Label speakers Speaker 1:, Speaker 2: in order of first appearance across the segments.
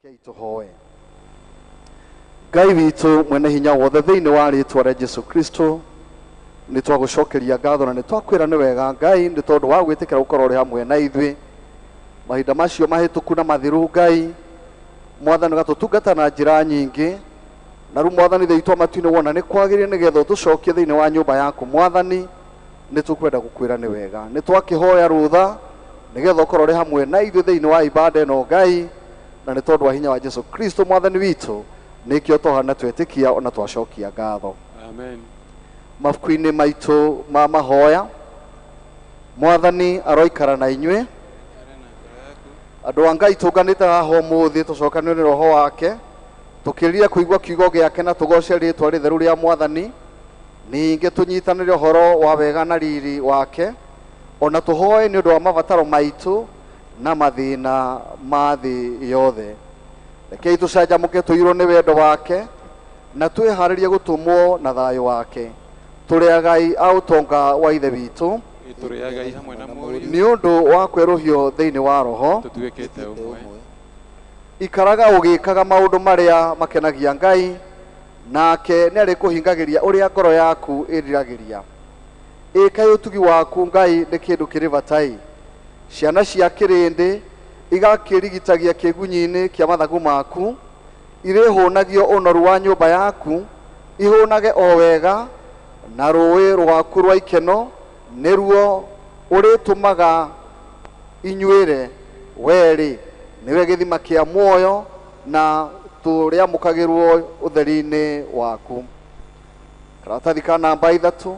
Speaker 1: Rekei tũhoe. Ngai witũ mwene hinya wothe, thĩinĩ wa rĩtwa rĩa Jesu Kristo nĩ twagũcokeria ngatho na nĩ twakwĩra nĩ wega Ngai, nĩ tondũ wa gwĩtĩkĩra gũkorwo ũrĩ hamwe na ithuĩ mahinda macio mahĩtũku na mathiru. Ngai Mwathani, ũgatũtungata na njĩra nyingĩ, na rĩu Mwathani Ithe witũ wa matu-inĩ, wona nĩ kwagĩrĩire nĩgetha ũtũcokie thĩinĩ wa nyũmba yaku. Mwathani, nĩ tũkwenda gũkwĩra nĩ wega. Nĩ twakĩhoya rũtha nĩgetha ũkorwo ũrĩ hamwe na ithuĩ thĩinĩ wa ibada ĩno Ngai, na nĩ tondũ wa hinya wa Jesu Kristo Mwathani witũ nĩkĩo twaha na twetĩkia ona twacokia ngatho.
Speaker 2: Amen.
Speaker 1: Mabuku-inĩ maitũ ma mahoya, Mwathani aroikara na inyuĩ. Andũ a Ngai, tũnganĩte haha ũmũthĩ tũcokanĩrwo nĩ Roho wake, tũkĩrĩria kũigua kiugo gĩake na tũgoce rĩtwa rĩtheru rĩa Mwathani, ningĩ tũnyitanĩre ũhoro wa wega na riri wake, ona tũhoe nĩ ũndũ wa mabataro maitũ na mathĩna ma thĩ yothe. Rekei tũcanjamũke tũiyũrwo nĩ wendo wake na twĩharĩrie gũtũmwo na thayũ wake. Tũrĩ agai a ũtonga wa Ithe witũ
Speaker 2: Tũrĩagai hamwe na Mũriũ
Speaker 1: nĩ ũndũ wa kwerũhio thĩinĩ wa Roho.
Speaker 2: Tũtuĩkĩte ũmwe.
Speaker 1: Ikaraga ũgĩkaga maũndũ marĩa makenagia Ngai, nake nĩ arĩkũhingagĩria ũrĩa ngoro yaku ĩriragĩria. Ĩkaĩ ũtugi waku Ngai nĩ kĩndũ kĩrĩ batai. Ciana cia kĩrĩndĩ igakĩrigitagia kĩgunyi-inĩ kĩa mathagu maku, irĩhũnagio ũnoru wa nyũmba yaku, ihũnage o wega na rũĩ rwaku rwa ikeno nĩruo ũrĩtũmaga inyuĩre. Werĩ nĩwe gĩthima kĩa muoyo na tũrĩamũkagĩrwo ũtheri-inĩ waku. Karatathi ka namba 3,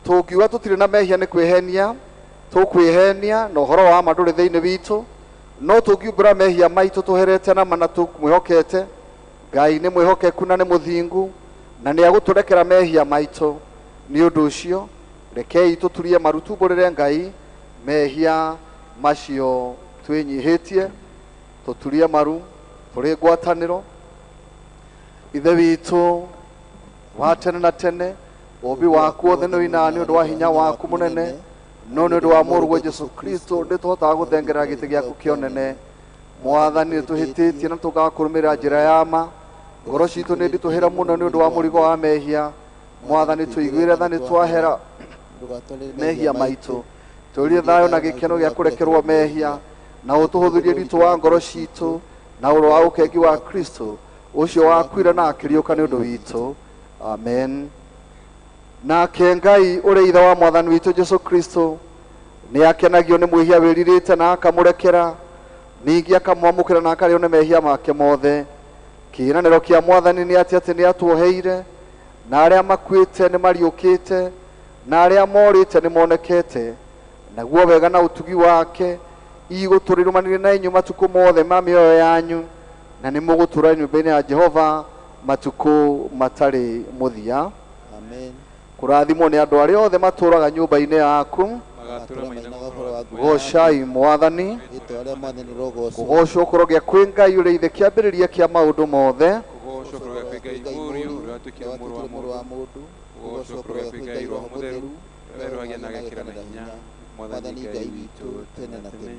Speaker 1: tũngiuga tũtirĩ na mehia nĩ kwĩhenia tũkwĩhenia, na ũhoro wa ma ndũrĩ thĩinĩ witũ. No tũngiumbũra mehia maitũ tũherete na ma na tũmwĩhokete Ngai, nĩ mwĩhokeku na nĩ mũthingu na nĩ agũtũrekera mehia maitũ. Nĩ ũndũ ũcio rekei tũturie maru tumbũrĩre Ngai mehia macio twĩnyihĩtie, tũturie maru tũrĩ ngwatanĩro. Ithe witũ wa tene na tene, ũũmbi waku wothe nĩ ũinaga nĩ ũndũ wa hinya waku mũnene, no nĩ ũndũ wa Mũrũguo Jesu Kristo nĩ tũhotaga gũthengerera gĩtĩ gĩaku kĩa ũnene. Mwathani, nĩ tũhĩtĩtie na tũkaga kũrũmĩrĩra njĩra ya ma. Ngoro citũ nĩ nditũhĩra mũno nĩ ũndũ wa mũrigo wa mehia. Mwathani, tũiguĩre tha, nĩ twahera mehia maitũ. Tũrie thayũ na gĩkeno gĩa kũrekerwo mehia, na ũtũhũthĩrie ritũ wa ngoro citũ na ũrũ wa ũkengi wa Kristo ũcio wakuire na akĩriũka nĩ ũndũ witũ. Amen. Nake Ngai ũrĩa Ithe wa Mwathani witũ Jesu Kristo nĩ akenagio nĩ mwĩhia wĩrirĩte na akamũrekera, ningĩ akamwamũkĩra na akarĩo nĩ mehia make mothe. Kĩĩranĩro kĩa Mwathani nĩ atĩ atĩ nĩ atuoheire, na arĩa makuĩte nĩ mariũkĩte, na arĩa morĩte nĩ monekete. Naguo wega na ũtugi wake igũtũrĩrũmanĩrie na inyuĩ matukũ mothe ma mĩoyo yanyu, na nĩ mũgũtũũra nyũmba-inĩ ya Jehova matukũ matarĩ mũthia.
Speaker 3: Amen.
Speaker 1: Kũrathimwo nĩ andũ arĩa othe matũũraga nyũmba-inĩ yaku.
Speaker 2: Magatũra mainaga ũhoro wa ngumo.
Speaker 1: Goocai Mwathani.
Speaker 3: Rĩtwa rĩa Mwathani rĩrogoocwo.
Speaker 1: Kũgoocwo kũrogĩa kwĩ Ngai ũrĩa Ithe kĩambĩrĩria kĩa maũndũ mothe.
Speaker 2: Kũgoocwo kũrogĩa kwĩ Ngai Mũriũ ũrĩa watuĩkire mũrũ wa mũndũ. Kũgoocwo kũrogĩa kwĩ Ngai Roho Mũtheru ũrĩa werũhagia na agekĩra na hinya Mwathani Ngai witũ tene na tene.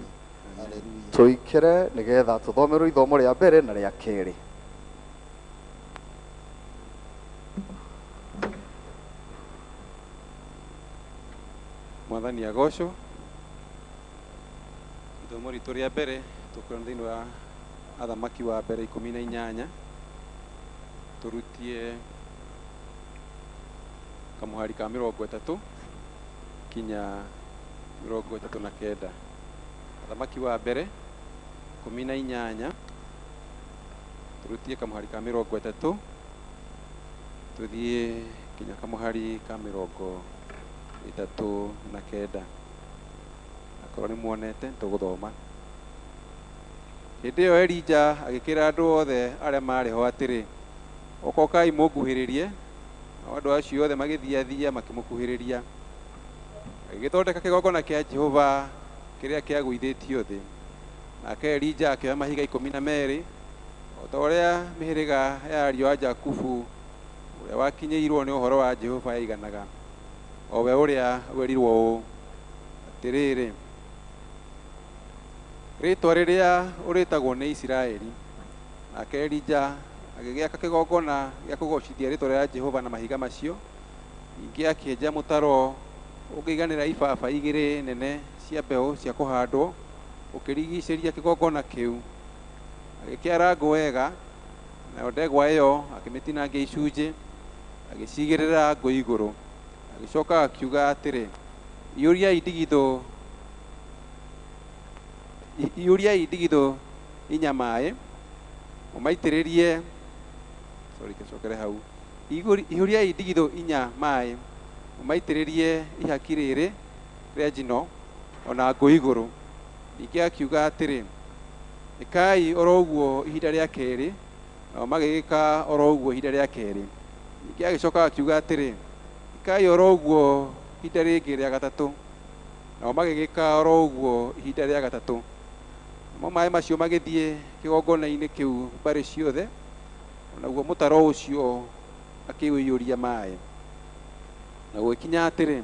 Speaker 3: Haleluya.
Speaker 1: Tũikere nĩgetha tũthomerwo ithomo rĩa mbere na rĩa kerĩ.
Speaker 2: Mwathani agocwo. Ithomo ritũ rĩa mbere tũkuona thĩinĩ wa Athamaki wa Mbere 18, tũrutie kamũhari ka 30 kinya 39. Athamaki wa Mbere 18, tũrutie kamũhari ka 30 tũthiĩ kinya kamũhari ka 39. Akorwo nĩ muonete, tũgũthoma. Hĩndĩ ĩyo Elija agĩkĩra andũ othe arĩa maarĩ ho atĩrĩ, "Okokai mũnguhĩrĩrie." Nao andũ acio othe magĩthiathia makĩmũkuhĩrĩria. Agĩgĩthondeka kĩgongona kĩa Jehova kĩrĩa kĩagũithĩtio thĩ. Nake Elija akĩoya mahiga 12, o ta ũrĩa mĩhĩrĩga ya ariũ a Jakubu ũrĩa wakinyĩirwo nĩ ũhoro wa Jehova yaiganaga, o we ũrĩa werirwo ũũ, "Atĩrĩrĩ, rĩĩtwa rĩrĩa ũrĩtagwo nĩ Isiraeli." Nake Elija agĩgĩaka kĩgongona gĩa kũgoocithia rĩĩtwa rĩa Jehova na mahiga macio. Ningĩ akĩenja mũtaro ũngĩiganĩra ibaba igĩrĩ nene cia mbeũ cia kũhandwo, ũkĩrigiicĩria kĩgongona kĩu. Agĩkĩara ngũ wega, nayo ndegwa ĩyo akĩmĩtinangia icunjĩ, agĩcigĩrĩra ngũ igũrũ. Agĩcoka akiuga atĩrĩ, iyũriai ndigithũ inya maĩ, mũmaitĩrĩrie, sorry, kecokere hau. Ihũriai ndigithũ inya maĩ, mũmaitĩrĩrie ihaki rĩrĩ rĩa njino ona ngũ igũrũ. Ningĩ akiuga atĩrĩ, ĩkai oro ũguo ihinda rĩa kerĩ, nao magĩgĩka oro ũguo ihinda rĩa kerĩ. Ningĩ agĩcoka akiuga atĩrĩ, ĩkai oro ũguo ihinda rĩngĩ rĩa gatatũ, nao magĩgĩka oro ũguo ihinda rĩa gatatũ. Namo maĩ macio magĩthiĩ kĩgongona-inĩ kĩu mbarĩ ciothe, onaguo mũtaro ũcio akĩũiyũria maĩ. Na gũgĩkinya atĩrĩ,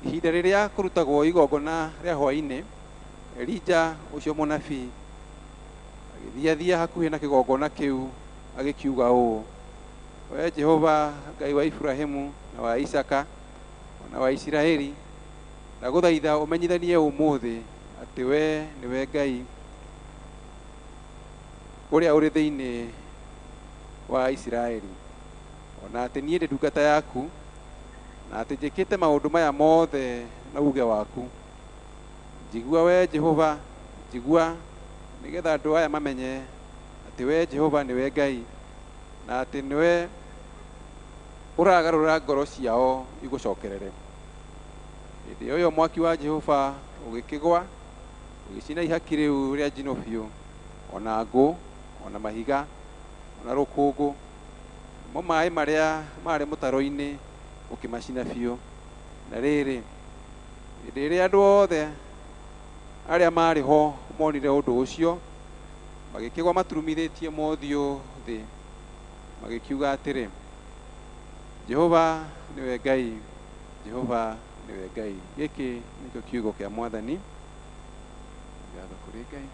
Speaker 2: ihinda rĩrĩa kũrutagwo igongona rĩa hwaĩ-inĩ, Elija ũcio mũnabii agĩthiathia hakuhĩ na kĩgongona kĩu agĩkiuga ũũ, we Jehova Ngai wa Ibrahimu na wa Isaka na wa Isiraeli, ndagũthaitha ũmenyithanie ũmũthĩ atĩ we nĩwe Ngai ũrĩa ũrĩ thĩinĩ wa Isiraeli, ona atĩ niĩ ndĩ ndungata yaku, na atĩ njĩkĩte maũndũ maya mothe na uuge waku. Njigua we Jehova, njigua, nĩgetha andũ aya mamenye atĩ we Jehova nĩwe Ngai, na atĩ nĩwe ũragarũra ngoro ciao igũcokerere. Hĩndĩ ĩyo mwaki wa Jehova ũgĩkĩgwa, ũgĩcina ihaki rĩu rĩa njino biũ, ona ngũ, ona mahiga, ona rũkũngũ. Namo maĩ marĩa maarĩ mũtaro-inĩ ũkĩmacina biũ. Na rĩrĩ, hĩndĩ ĩrĩa andũ othe arĩa maarĩ ho monire ũndũ ũcio, magĩkĩgwa maturumithĩtie mothiũ thĩ, magĩkiuga atĩrĩ, Jehova nĩwe Ngai, Jehova nĩwe Ngai. Gĩkĩ nĩkĩo kiugo kĩa Mwathani. Ngatho kũrĩ Ngai.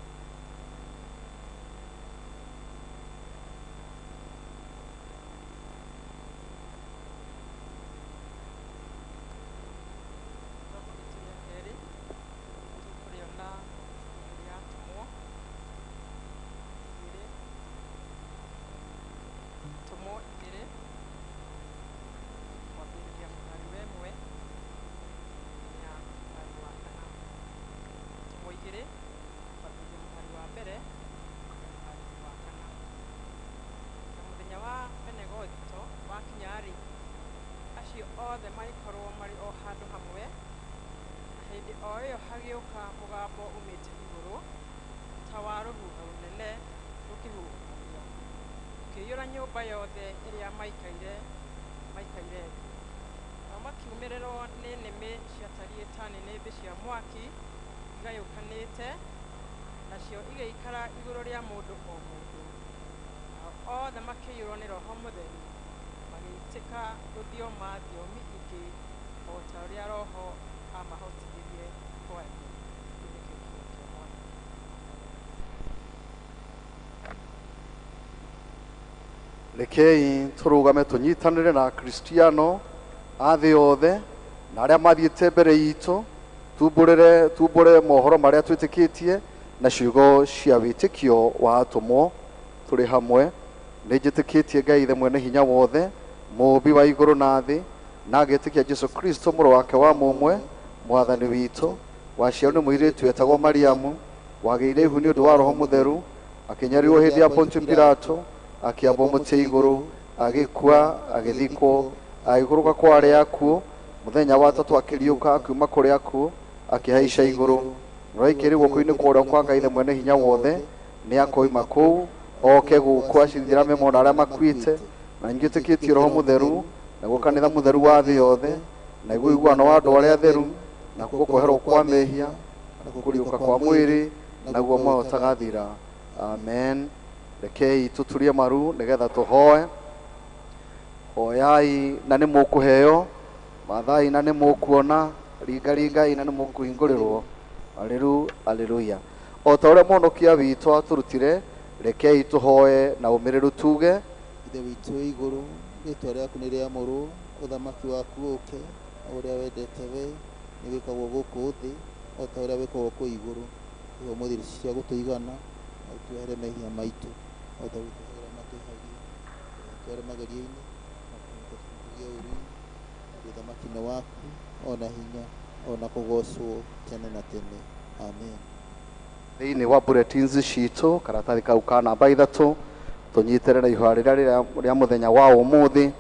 Speaker 4: Gĩthomo gitũ gĩa kerĩ tũkũrĩona rĩa atũmwo igĩrĩ, atũmwo igĩrĩ, kwambĩrĩria mũhari wa 1 nginya mũhari wa 4. Atũmwo igĩrĩ, kwambĩrĩria mũhari wa 1 nginya mũhari wa 4. Na mũthenya wa Benegosito wakinya-rĩ, acio othe magĩkorwo marĩ o handũ hamwe. Na hĩndĩ o ĩyo hagĩũka mũgambo umĩte igũrũ ta wa rũhuho rũnene rũkĩhuhũkanio, ũkĩiyũra nyũmba yothe ĩrĩa maikaire thĩ. Nao makiumĩrĩrwo nĩ nĩmĩ ciatariĩ ta nĩnĩmbĩ cia mwaki igayũkanĩte, nacio igĩikara igũrũ rĩa mũndũ o mũndũ. Nao othe makĩiyũrwo nĩ Roho Mũtheru, magĩitĩka gũthioma thiomi ingĩ o ta ũrĩa Roho aamahotithirie kwaria. Kĩu nĩkĩo kiugo kĩa Mwathani.
Speaker 1: Rekei tũrũgame tũnyitanĩre na Akristiano a thĩ yothe na arĩa mathiĩte mbere itũ, tumbũre mohoro marĩa twĩtĩkĩtie na ciugo cia wĩtĩkio wa atũmwo tũrĩ hamwe. Nĩ njĩtĩkĩtie Ngai Ithe mwene hinya wothe, mũũmbi wa igũrũ na thĩ, na ngetĩkia Jesũ Kristo mũrũ wake wa mũmwe, Mwathani witũ, waciarirwo nĩ mũirĩtu wetagwo Mariamu, wagĩire ihu nĩ ũndũ wa Roho Mũtheru, akĩnyarirwo hĩndĩ ya Pontio Pilato, akĩambwo mũtĩ igũrũ, agĩkua, agĩthikwo, agĩikũrũka kwa arĩa akuũ, mũthenya wa tatũ akĩriũka akiuma kũrĩa akuũ, akĩhaica igũrũ, ũraikĩrĩ guoko-inĩ kwa ũrĩo kwa Ngai Ithe mwene hinya wothe, nĩ akoima kũu oke gũkũ acirithĩra memo na arĩa makuĩte. Na njĩtĩkĩtie Roho Mũtheru, naguo kanitha mũtheru wa thĩ yothe, naguo ũiguano wa andũ arĩa atheru, nakuo kũherwo kwa mehia, nakuo kũriũka kwa mwĩrĩ, naguo muoyo ũtagathira. Amen. Rekei tũturie maru nĩgetha tũhoe. Hoyai na nĩ mũkũheo, mathai na nĩ mũkuona, ringaringai na nĩ mũkũhingũrĩrwo. Aleluya. O ta ũrĩa mũhonokia witũ atũrutire, rekei tũhoe na ũmĩrĩru tuge:
Speaker 3: Ithe witũ wĩ igũrũ, rĩtwa rĩaku nĩ rĩamũrwo, ũthamaki waku ũke, o ũrĩa wendete we nĩ wĩkagwo gũkũ thĩ o ta ũrĩa wĩkagwo kũu igũrũ. Tũhe ũmũthĩ irio cia gũtũigana, na ũtuohere mehia maitũ o ta ũrĩa tuohagĩra matwĩhagia. Ndũgatware magerio-inĩ, no ũtũhonokie ũũru-inĩ, tondũ ũthamaki nĩ waku, ona hinya, ona kũgocwo tene na tene. Amen.
Speaker 1: Thĩinĩ wa bulletins citũ, karatathi kau ka namba 3, tũnyitĩre na ihoya rĩrĩa rĩa mũthenya wa ũmũthĩ.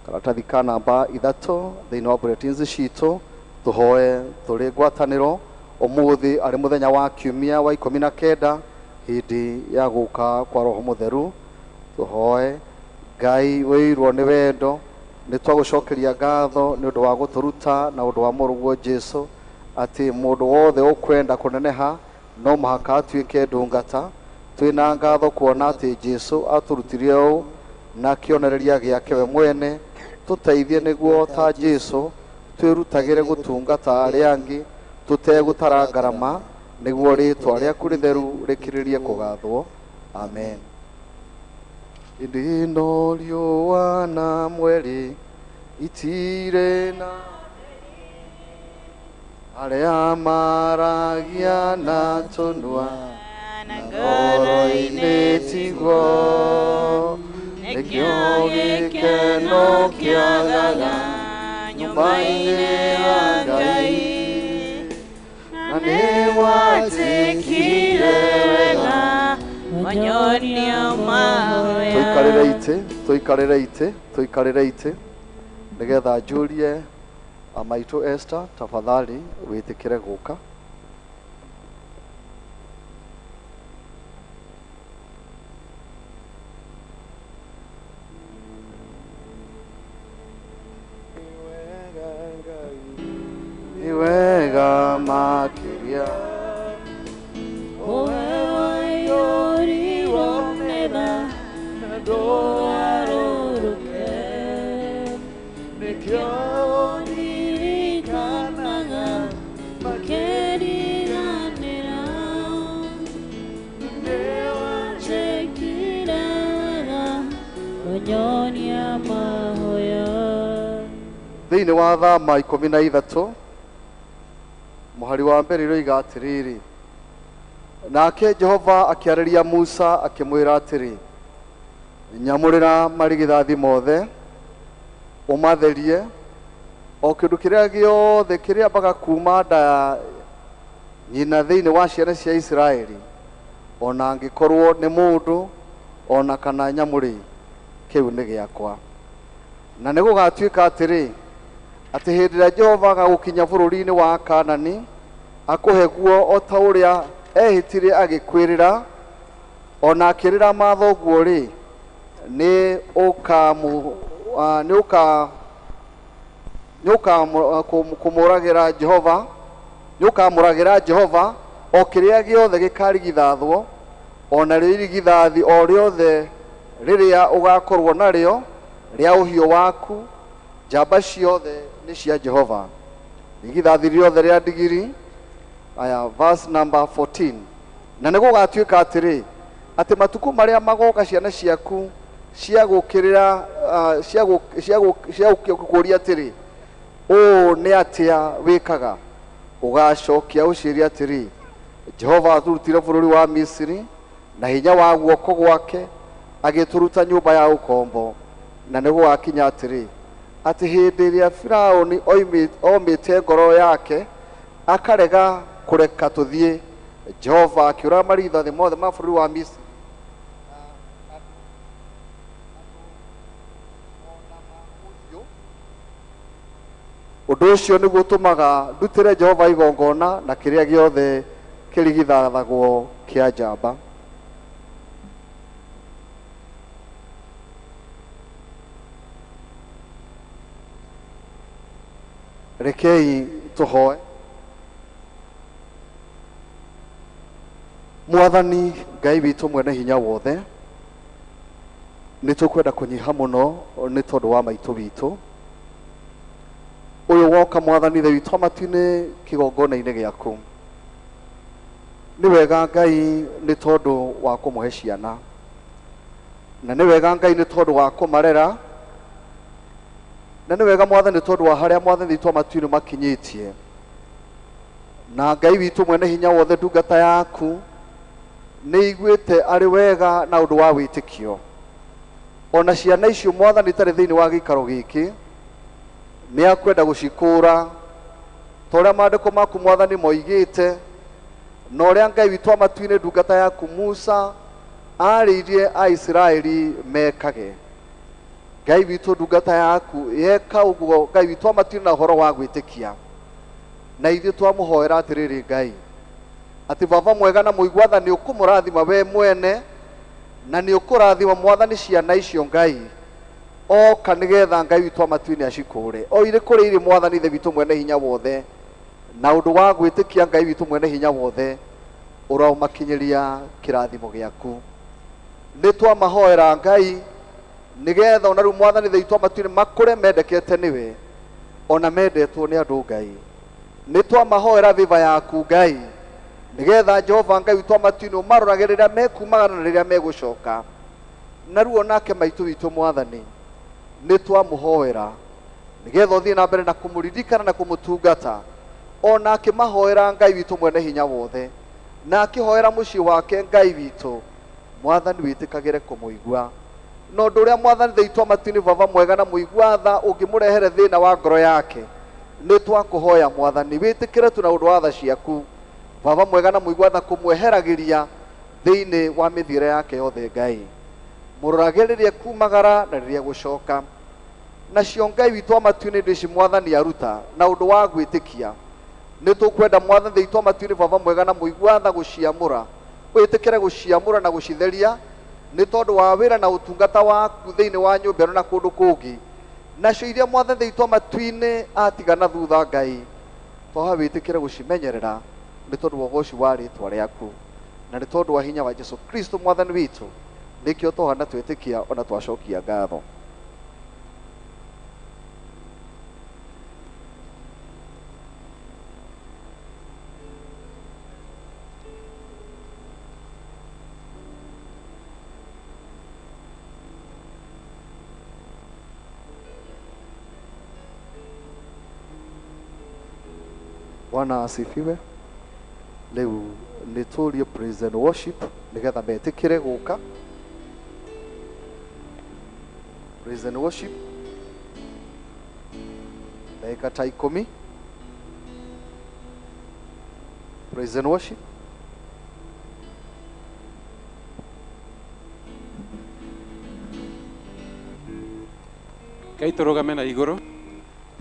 Speaker 1: Karatathi ka namba 3 thĩinĩ wa bulletins citũ, tũhoe tũrĩ ngwatanĩro ũmũthĩ arĩ mũthenya wa kiumia wa 19 hĩndĩ ya gũka kwa Roho Mũtheru. Tũhoe. Ngai wĩirwo nĩ wendo, nĩ twagũcokeria ngatho nĩ ũndũ wa gũtũruta na ũndũ wa mũrũguo Jesu, atĩ mũndũ wothe ũkwenda kũneneha no mũhaka atuĩke ndungata. Twĩna ngatho kuona atĩ Jesu atũrutire ũũ na kĩonereria gĩake we mwene. Tũteithie nĩguo ta Jesu twĩrutagĩre gũtungata arĩa angĩ tũtegũtara ngarama, nĩguo rĩtwa rĩaku rĩtheru rĩkĩrĩrie kũgathwo. Amen. Hĩndĩ ĩno riũa na mweri itirĩ na arĩa maragia na tũnua
Speaker 5: na
Speaker 1: ngoro-inĩ tiguo, nĩkĩo gĩkeno kĩagaga nyũmba-inĩ ya Ngai. Na nĩwatĩkire wega
Speaker 5: manyonia mahoya.
Speaker 1: Tũikarĩre itĩ, tũikarĩre itĩ, tũikarĩre itĩ, nĩgetha njũrie amaitũ Esther, tafadhali wĩtĩkĩre gũka. Nĩ wega makĩria thĩinĩ wa Thama 13 mũhari wa mbere iroiga atĩrĩrĩ, nake Jehova akĩarĩria Musa akĩmwĩra atĩrĩ, nyamũrĩra marigithathi mothe ũmatherie, o kĩndũ kĩrĩa gĩothe kĩrĩambaga kuma nda ya nyina thĩinĩ wa ciana cia Isiraeli, ona angĩkorwo nĩ mũndũ ona kana nyamũ-rĩ, kĩu nĩ gĩakwa. Na nĩ gũgatuĩka atĩrĩ, atĩ hĩndĩ ĩrĩa Jehova agagũkinya bũrũri-inĩ wa Kaanani, akũhe guo o ta ũrĩa ehĩtire agĩkwĩrĩra, ona akĩrĩra mathoguo-rĩ, nĩ ũkamũragĩra Jehova, nĩ ũkamũragĩra Jehova o kĩrĩa gĩothe gĩkarigithathwo, ona rĩo irigithathi o rĩothe rĩrĩa ũgakorwo narĩo rĩa ũhiũ waku, njamba ciothe nĩ cia Jehova. Irigithathi rĩothe rĩa ndigiri. Aya, verse number 14. Na nĩ gũgatuĩka atĩrĩ, atĩ matukũ marĩa magoka ciana ciaku cia gũkĩrĩra, cia gũkũria atĩrĩ, ũũ nĩ atĩa wĩkaga, ũgacokia ũciĩre atĩrĩ, Jehova atũrutire bũrũri wa Misiri na hinya wa guoko gwake, agĩtũruta nyũmba ya ũkombo. Na nĩ gũgakinya atĩrĩ, atĩ hĩndĩ ĩrĩa Firaũni omĩte ngoro yake akarega kũreka tũthiĩ, Jehova akĩũraga marigithathi mothe ma bũrũri wa Misiri. Ũndũ ũcio nĩguo ũtũmaga ndutĩre Jehova igongona na kĩrĩa gĩothe kĩrigithathagwo kĩa njamba. Rekei tũhoe. Mwathani Ngai witũ mwene hinya wothe, nĩ tũkwenda kũnyiha mũno nĩ tondũ wa maitũ witũ ũyũ woka. Mwathani Ithe witũ wa matu-inĩ, kĩgongona-inĩ gĩaku Nĩ wega Ngai nĩ tondũ wa kũmũhe ciana, na nĩ wega Ngai nĩ tondũ wa kũmarera, na nĩ wega Mwathani nĩ tondũ wa harĩa Mwathani witũ wa matu-inĩ makinyĩtie. Na Ngai witũ mwene hinya wothe, ndungata yaku nĩ iguĩte arĩ wega na ũndũ wa wĩtĩkio. Ona ciana icio Mwathani itarĩ thĩinĩ wa gĩikaro gĩkĩ, nĩ akwenda gũcikũra ta ũrĩa maandĩko maku Mwathani moigĩte, na ũrĩa Ngai witũ wa matu-inĩ ndungata yaku Musa arĩirie Aisiraeli mekage. Ngai witũ ndungata yaku yeka ũguo Ngai witũ wa matu-inĩ na ũhoro wa gwĩtĩkia. Na ithuĩ twamũhoera atĩrĩrĩ Ngai, atĩ Baba mwega na mũigua tha nĩ ũkũmũrathima we mwene, na nĩ ũkũrathima Mwathani ciana icio Ngai oka nĩgetha Ngai witũ wa matu-inĩ acikũre o irĩ kũrĩa irĩ Mwathani Ithe witũ mwene hinya wothe, na ũndũ wa gwĩtĩkia Ngai witũ mwene hinya wothe ũromakinyĩria kĩrathimo gĩaku. Nĩ twamahoera Ngai nĩgetha ona rĩu Mwathani Ithe witũ wa matu-inĩ makũre mendekete nĩwe, ona mendetwo nĩ andũ Ngai. Nĩ twamahoera viva yaku Ngai nĩgetha Jehova Ngai witũ wa matu-inĩ ũmarorage rĩrĩa mekumagara na rĩrĩa megũcoka. Na ruo nake maitũ witũ Mwathani nĩ twamũhoera nĩgetha ũthiĩ na mbere na kũmũririkana na kũmũtungata, ona akĩmahoera Ngai witũ mwene hinya wothe, na akĩhoera mũciĩ wake Ngai witũ Mwathani wĩtĩkagĩre kũmũigua. Na ũndũ ũrĩa Mwathani Ithe witũ wa matu-inĩ Baba mwega na mũigua tha ũngĩmũrehere thĩna wa ngoro yake, nĩ twakũhoya Mwathani wĩtĩkĩre tu na ũndũ wa tha ciaku Baba mwega na mũigua tha kũmweheragĩria thĩinĩ wa mĩthiĩre yake yothe Ngai. Mũrorage rĩrĩa kumagara na rĩrĩa gũcoka. Nacio Ngai witũ wa matu-inĩ indo ici Mwathani aruta na ũndũ wa gwĩtĩkia, nĩ tũkwenda Mwathani witũ wa matu-inĩ Baba mwega na mũigua tha gũciamũra, wĩtĩkĩre gũciamũra na gũcitheria nĩ tondũ wa wĩra na ũtungata waku thĩinĩ wa nyũmba ĩno na kũndũ kũngĩ. Nacio iria Mwathani witũ wa matu-inĩ atigana thutha Ngai, twaha wĩtĩkĩre gũcimenyerera nĩ tondũ wa ũgoci wa rĩtwa rĩaku na nĩ tondũ wa hinya wa Jesu Kristo Mwathani witũ, nĩkĩo twaha na twĩtĩkia ona twacokia ngatho. Bwana asifiwe. Rĩu nĩ tũrie praise and worship nĩgetha metĩkĩre gũka. Praise and worship ndagĩka ta 10. Praise and worship.
Speaker 2: Ngai tũrũgame na igũrũ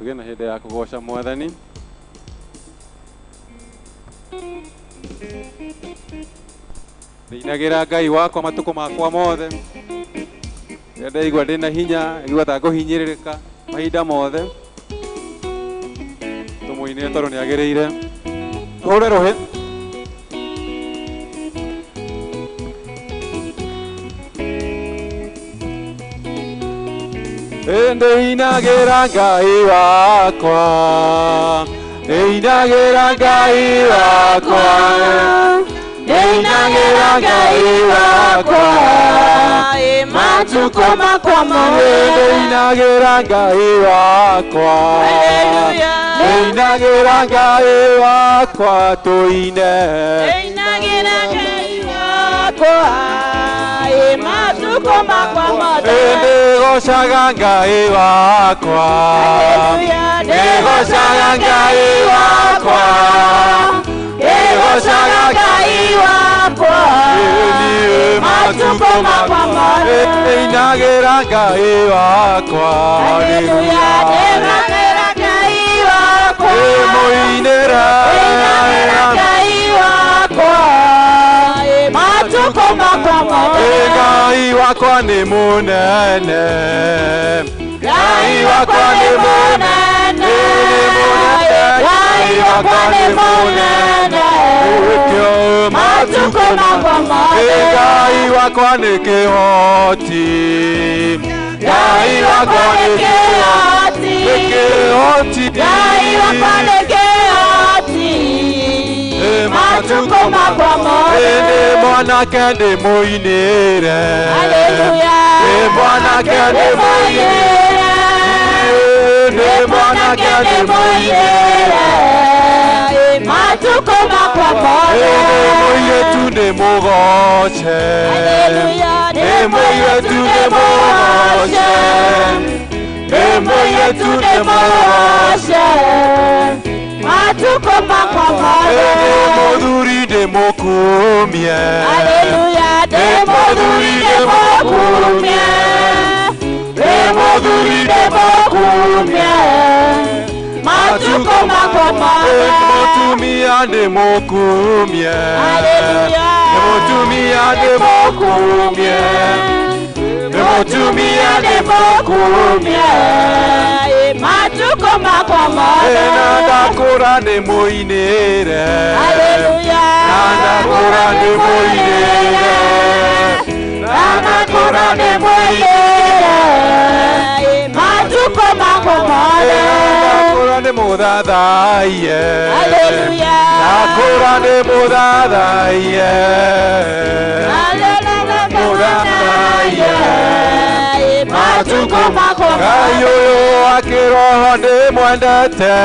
Speaker 2: tũgĩe na hĩndĩ ya kũgoca Mwathani. Ndĩinagĩra Ngai wakwa matukũ makwa mothe, rĩrĩa ndaigua ndĩna hinya, igua ta ngũhinyĩrĩrĩka mahinda mothe, tũmũinĩre tondũ nĩagĩrĩire. Tũhũre rũhĩ. Ndĩinagĩra Ngai wakwa, ndĩinagĩra Ngai wakwa, ndĩinagĩra Ngai wakwa
Speaker 5: matukũ makwa mothe.
Speaker 2: Ndĩinagĩra Ngai wakwa, ndĩinagĩra Ngai wakwa tũine.
Speaker 5: Ndĩinagĩra Ngai wakwa matukũ makwa mothe.
Speaker 2: Ndĩgocaga Ngai wakwa, ndĩgocaga Ngai wakwa, ndĩgocaga
Speaker 5: Ngai wakwa matukũ makwa mothe.
Speaker 2: Ndĩinagĩra Ngai wakwa,
Speaker 5: Haleluya, ndĩinagĩra Ngai wakwa,
Speaker 2: ndĩmũinĩra
Speaker 5: ndĩinagĩra Ngai wakwa matukũ makwa mothe.
Speaker 2: Ngai wakwa nĩ mũnene,
Speaker 5: Ngai wakwa nĩ mũnene, Ngai wakwa nĩ mũnene matukũ makwa mothe.
Speaker 2: Ngai wakwa nĩ kĩhoti, Ngai wakwa nĩ
Speaker 5: kĩhoti,
Speaker 2: kĩhoti,
Speaker 5: Ngai wakwa nĩ kĩhoti Matukũ makwa mothe.
Speaker 2: Ndĩ mwanake ndĩ mũinĩre.
Speaker 5: Haleluya.
Speaker 2: Ndĩ mwanake ndĩ mũinĩre. Ndĩ mwanake ndĩ mũinĩre.
Speaker 5: Matukũ makwa mothe.
Speaker 2: Ndĩ mũirĩtu ndĩ mũgoce.
Speaker 5: Haleluya.
Speaker 2: Ndĩ mũirĩtu ndĩ mũgoce. Ndĩ mũirĩtu ndĩ mũgoce.
Speaker 5: Matukũ makwa mothe.
Speaker 2: Ndĩ mũthuri ndĩ mũkumie.
Speaker 5: Haleluya. Ndĩ mũthuri ndĩ mũkumie. Ndĩ mũthuri ndĩ mũkumie. Matukũ makwa mothe.
Speaker 2: Ndĩ mũtumia ndĩ mũkumie.
Speaker 5: Haleluya.
Speaker 2: Ndĩ mũtumia ndĩ mũkumie. Ndĩ mũtumia ndĩ mũkumie.
Speaker 5: Matukũ makwa mothe.
Speaker 2: Na ndakũra nĩ mũinĩre.
Speaker 5: Haleluya.
Speaker 2: Na ndakũra nĩ mũinĩre. Na ndakũra nĩ mũinĩre.
Speaker 5: Matukũ makwa mothe.
Speaker 2: Ndakũra nĩ mũthathaiye.
Speaker 5: Haleluya.
Speaker 2: Ndakũra nĩ mũthathaiye.
Speaker 5: Mũthathaiye. Matukũ makwa
Speaker 2: Ngai
Speaker 5: mothe.
Speaker 2: ũyũ wa kĩroho ndĩmwendete.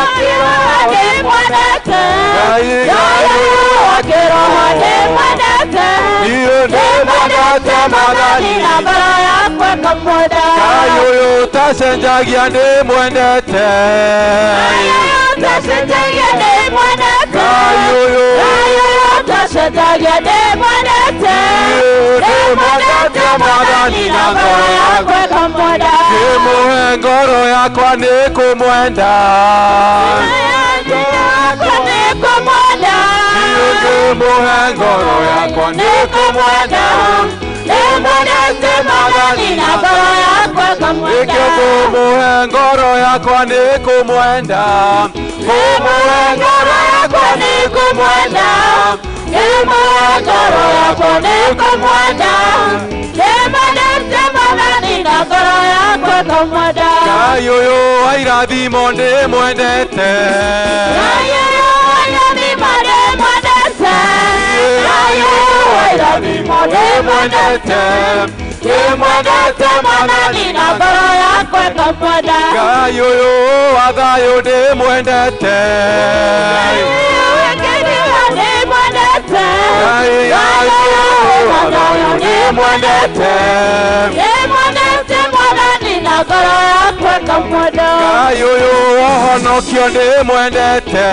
Speaker 5: Akĩroho ndĩmwendete.
Speaker 2: Ngai
Speaker 5: Ngai ũyũ wa kĩroho ndĩmwendete.
Speaker 2: Niĩ ndĩmwendete Mwathani.
Speaker 5: Na ngoro yakwa ngamwenda.
Speaker 2: Ngai ũyũ ũtacenjagia ndĩmwendete.
Speaker 5: Ngai ũyũ ũtacenjagia ndĩmwendete.
Speaker 2: Ngai ũyũ.
Speaker 5: Ngai ũyũ ũtacenjagia ndĩmwendete.
Speaker 2: Niĩ ndĩmwendete Mwathani na ngoro yakwa.
Speaker 5: Yakwa ngamwenda.
Speaker 2: Ngĩmũhe ngoro yakwa nĩ kũmwenda.
Speaker 5: Yakwa nĩ kũmwenda.
Speaker 2: Niĩ ngĩmũhe ngoro yakwa nĩ kũmwenda.
Speaker 5: Ndĩmwendete Mwathani na ngoro yakwa ngamwenda.
Speaker 2: Nĩkĩo ngũmũhe ngoro yakwa nĩ kũmwenda.
Speaker 5: Ngũmũhe ngoro yakwa nĩ kũmwenda. Ngũmũhe ngoro yakwa nĩ kũmwenda. Ndĩmwendete Mwathani na ngoro yakwa ngamwenda.
Speaker 2: Ngai ũyũ wa irathimo ndĩmwendete.
Speaker 5: Ngai ũyũ wa irathimo ndĩmwendete. Ngai ũyũ wa irathimo ndĩmwendete. Ndĩmwendete Mwathani na ngoro yakwa ngamwenda.
Speaker 2: Ngai ũyũ wa thayũ ndĩmwendete.
Speaker 5: Ngai ũyũ wa kĩrĩra ndĩmwendete.
Speaker 2: Ngai
Speaker 5: Ngai ũyũ wa thayũ
Speaker 2: ndĩmwendete.
Speaker 5: Ndĩmwendete Mwathani na ngoro yakwa ngamwenda.
Speaker 2: Ngai ũyũ wa ũhonokio ndĩmwendete.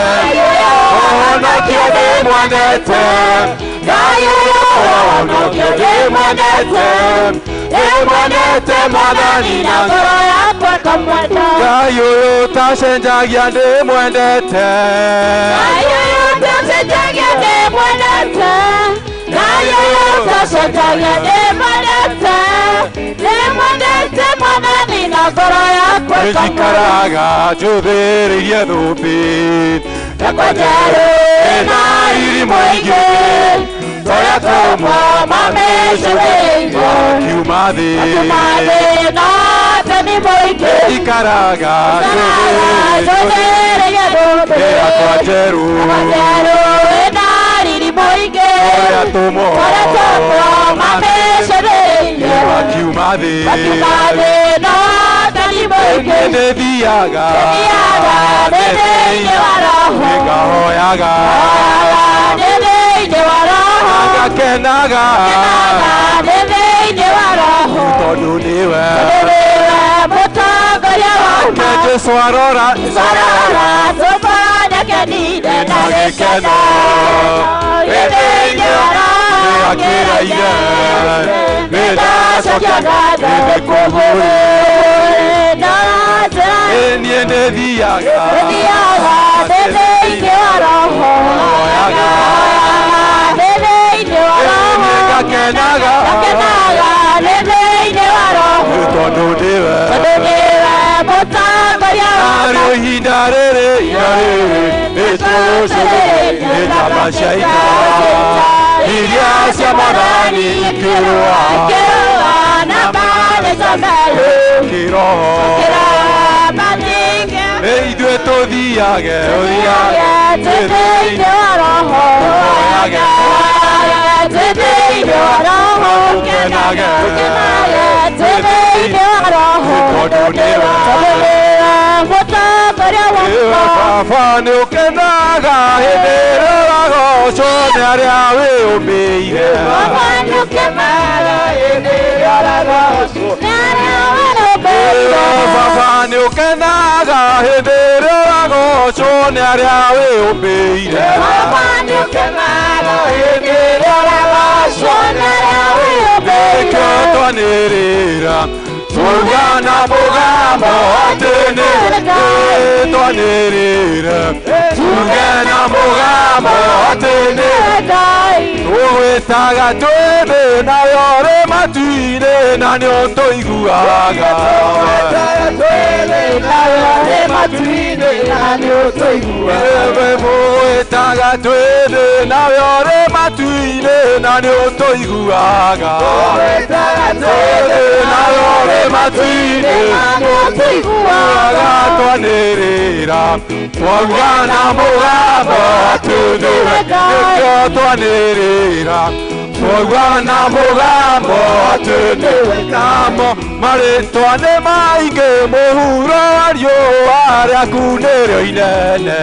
Speaker 5: Ngai ũyũ wa
Speaker 2: Ũhonokio ndĩmwendete.
Speaker 5: Ngai ũyũ wa ũhonokio ndĩmwendete.
Speaker 2: Ndĩmwendete Mwathani
Speaker 5: na
Speaker 2: na
Speaker 5: ngoro yakwa ngamwenda.
Speaker 2: Ngai ũyũ ũtacenjagia ndĩmwendete.
Speaker 5: Ngai ũyũ ũtacenjagia ndĩmwendete. Ngai ũyũ ũtacenjagia ndĩmwendete. Ndĩmwendete Mwathani na ngoro yakwa ngamwenda.
Speaker 2: Nĩnjikaraga njũthĩrĩirie thũmbĩ
Speaker 5: Yakwa njerũ
Speaker 2: ĩna irimũ ingĩ
Speaker 5: Tũrĩa tũmwe mamĩcũthĩrĩirie.
Speaker 2: Makiuma thĩ.
Speaker 5: Makiuma thĩ na teni mũingĩ.
Speaker 2: Nĩnjikaraga
Speaker 5: Njũthĩrĩirie thũmbĩ
Speaker 2: yakwa njerũ
Speaker 5: Yakwa njerũ ĩna riri mũingĩ.
Speaker 2: Tũrĩa tũmwe
Speaker 5: Tũrĩa tũmwe mamĩcũthĩrĩirie.
Speaker 2: Makiuma thĩ.
Speaker 5: Makiuma thĩ na teni mũingĩ.
Speaker 2: Nĩthiaga.
Speaker 5: Nĩthiaga thĩinĩ wa Roho.
Speaker 2: Nĩngahoyaga.
Speaker 5: Nĩ thĩinĩ wa Roho.
Speaker 2: Ngakenaga.
Speaker 5: Kenaga nĩ thĩinĩ wa Roho.
Speaker 2: Tondũ nĩwe.
Speaker 5: Tondũ nĩwe mũtongoria wakwa.
Speaker 2: Jesũ arora.
Speaker 5: Arora tũmũnyakenire na gĩkeno. Nĩ thĩinĩ wa Roho.
Speaker 2: Nĩakĩraire.
Speaker 5: Nĩndacokia ngatho kũmũrĩ na njĩra.
Speaker 2: Niĩ nĩthiaga.
Speaker 5: Nĩthiaga thĩinĩ wa Roho.
Speaker 2: Hoyaga.
Speaker 5: Nĩ thĩinĩ wa Roho.
Speaker 2: Nĩngakenaga.
Speaker 5: Ngakenaga nĩ thĩinĩ wa Roho.
Speaker 2: Tondũ nĩwe.
Speaker 5: Tondũ nĩwe mũtongoria wakwa.
Speaker 2: Narĩo ihinda rĩrĩ nĩtũcũthĩrĩirie njamba cia ita iria cia Mwathani ikĩrũa
Speaker 5: Ikĩrũa na mbaara cia mbere.
Speaker 2: kĩroho
Speaker 5: Kĩroho matinge.
Speaker 2: Ithuĩ tũthiage ũthiage
Speaker 5: twĩ thĩinĩ wa roho
Speaker 2: tũhoyage
Speaker 5: twĩ thĩinĩ wa roho
Speaker 2: tũkenage
Speaker 5: tũkenage twĩ thĩinĩ wa roho
Speaker 2: tondũ nĩwe
Speaker 5: tondũ nĩwe mũtongoria
Speaker 2: Ewe
Speaker 5: wakwa
Speaker 2: baba nĩ ũkenaga hĩndĩ ĩrĩa ũragocwo nĩ arĩa wĩyũmbĩire
Speaker 5: Baba nĩũkenaga hĩndĩ ĩrĩa ũragocwo nĩ arĩa
Speaker 2: Ewe
Speaker 5: wĩyũmbĩire
Speaker 2: baba nĩ ũkenaga hĩndĩ ĩrĩa ũragocwo nĩ arĩa wĩyũmbĩire
Speaker 5: Baba nĩũkenaga hĩndĩ ĩrĩa ũragocwo nĩ arĩa wĩyũmbĩire
Speaker 2: Nĩkĩo twanĩrĩra tuga na mũgambo atĩ nĩ twanĩrĩra tuge na mũgambo atĩ nĩ
Speaker 5: Ngai
Speaker 2: tũgwĩtaga twĩ thĩ nawe ũrĩ matu-inĩ na nĩ ũtũiguaga Ewe mũgwĩtaga twĩ thĩ nawe ũrĩ matu-inĩ na nĩ ũtũiguaga Twĩ thĩ nawe ũrĩ matu-inĩ
Speaker 5: nĩũtũiguaga
Speaker 2: twanĩrĩra twauga na mũgambo atĩ nĩwe nĩkĩo twanĩrĩra twauga na mũgambo atĩ nĩwe namo marĩtwa nĩ maingĩ mũhuro wa riũa rĩaku nĩrĩo inene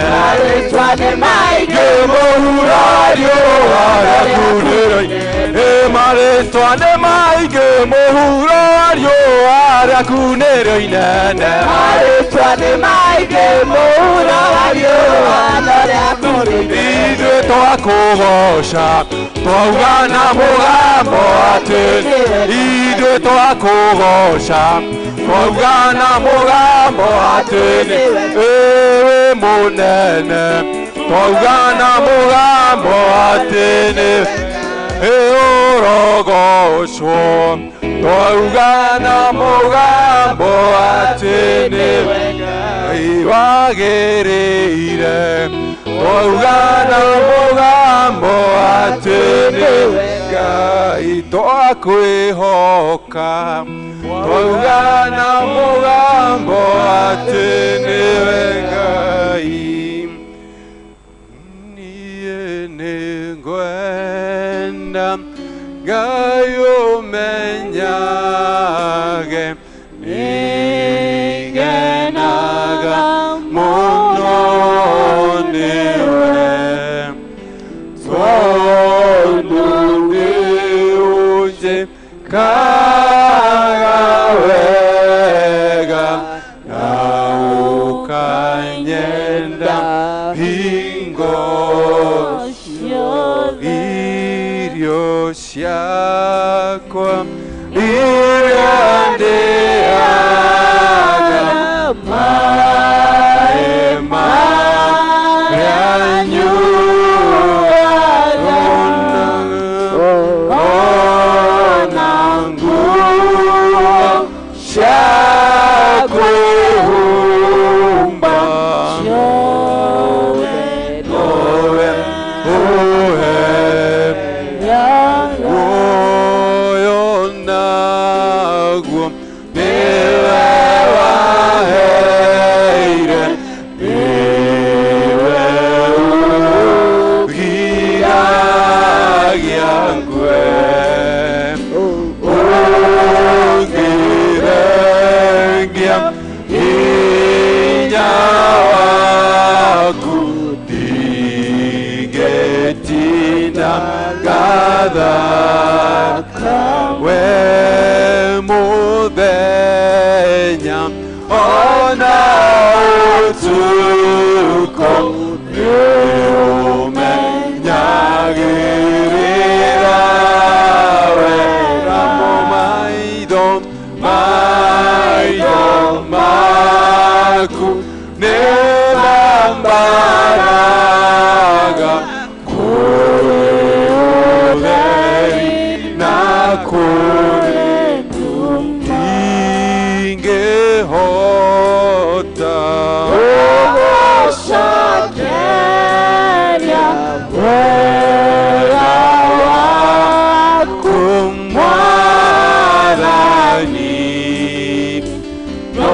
Speaker 5: maingĩ
Speaker 2: mũhuro wa riũa rĩaku nĩrĩo inene marĩtwa nĩ maingĩ mũhuro wa riũa rĩaku nĩrĩo inene
Speaker 5: marĩtwa nĩ maingĩ mũhuro wa riũa rĩaku
Speaker 2: ithuĩ twakũgoca twauga na mũgambo atĩ ithuĩ twakũgoca twauga na mũgambo atĩ wĩ mũnene twauga na mũgambo atĩ nĩ ũrogocwo twauga na mũgambo atĩ nĩwe Ngai wagĩrĩire twauga na mũgambo atĩ nĩwe Ngai twakwĩhoka twauga na mũgambo atĩ nĩwe Ngai niĩ nĩngwenda Ngai ũmenyage nĩngenaga mũno nĩwe tondũ nĩũnjĩkaga wega na ũkanyenda hingo irio ciakwa iria ndĩaga maĩ marĩa nyuaga ona nguo cia kwĩhumba nowe ũhe muoyo naguo nĩwe waheire nĩwe ũgiragia ngue ũngĩrengia hinya waku ndingĩtinda ngathaka we mũthenya ona ũtukũ nĩũmenyagĩrĩra wega maitho maitho maku nĩmambaraga kũrĩ ũtheri na kũrĩ ndingĩhota
Speaker 5: Ũgũcokeria wega waku
Speaker 2: Mwathani no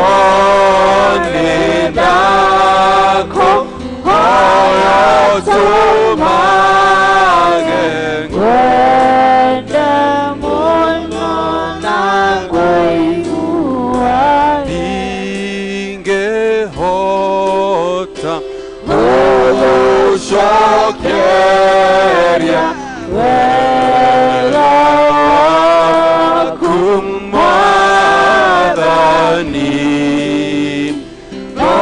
Speaker 2: nĩ nda Ndingĩhota gũgũcokeria wega waku Mwathani, no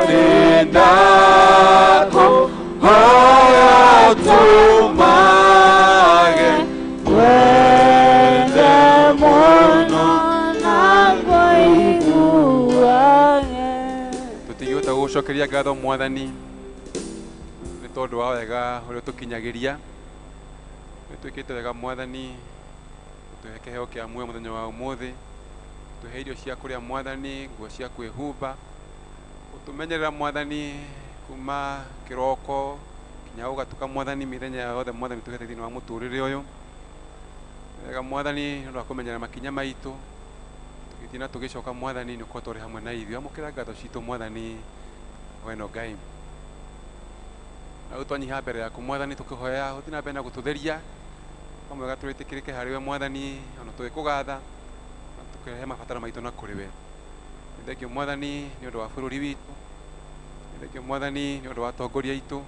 Speaker 2: nĩndakũhoya ũtũmage ngwende mũno na ngũiguage. Tũtingĩhota gũgũcokeria ngatho Mwathani nĩ tondũ wa wega ũrĩa ũtũkinyagĩria. Nĩ twĩkĩte wega Mwathani, ũtũhe kĩheo kĩa muoyo mũthenya wa ũmũthĩ, ũtũhe irio cia kũrĩa Mwathani, nguo cia kwĩhumba, ũtũmenyerera Mwathani kuma kĩroko kinya gũgatuka Mwathani, mĩthenya yothe Mwathani tũhete thĩinĩ wa mũtũrĩre ũyũ. Wega Mwathani nĩ ũndũ wa kũmenyerera makinya maitũ tũgĩthiĩ na tũgĩcoka Mwathani, nĩ ũkoretwo ũrĩ hamwe na ithuĩ. Amũkĩra ngatho citũ Mwathani, we no Ngai. Na rĩu twanyiha mbere yaku Mwathani, tũkĩhoya ũthiĩ na mbere na gũtũtheria hamwe ga tũrĩtĩkĩrĩke harĩ we Mwathani, ona tũgĩkũgatha na tũkĩrehe mabataro maitũ na kũrĩ we. Nĩ thengio Mwathani nĩ ũndũ wa bũrũri witũ, nĩ thengio Mwathani nĩ ũndũ wa atongoria aitũ,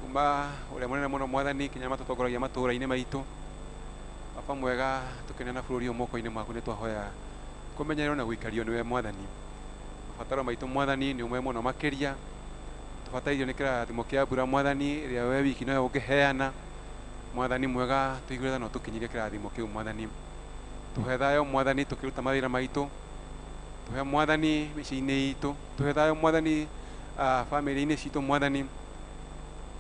Speaker 2: kuma ũrĩa mũnene mũno Mwathani kinya matũtongoragia matũũra-inĩ maitũ. Baba mwega, tũkĩneana bũrũri ũyũ moko-inĩ maku, nĩ twahoya kũmenyererwo na gũikario nĩwe Mwathani. Mabataro maitũ Mwathani nĩ ũmwe mũno makĩria, tũbatairio nĩ kĩrathimo kĩa mbura Mwathani, ĩrĩa we wiki nowe ũngĩheana. Mwathani mwega, tũiguĩre tha na ũtũkinyĩrie kĩrathimo kĩu Mwathani. Tũhe thayũ Mwathani tũkĩruta mawĩra maitũ, tũhe Mwathani mĩciĩ-inĩ itũ, tũhe thayũ Mwathani bamĩrĩ-inĩ citũ Mwathani,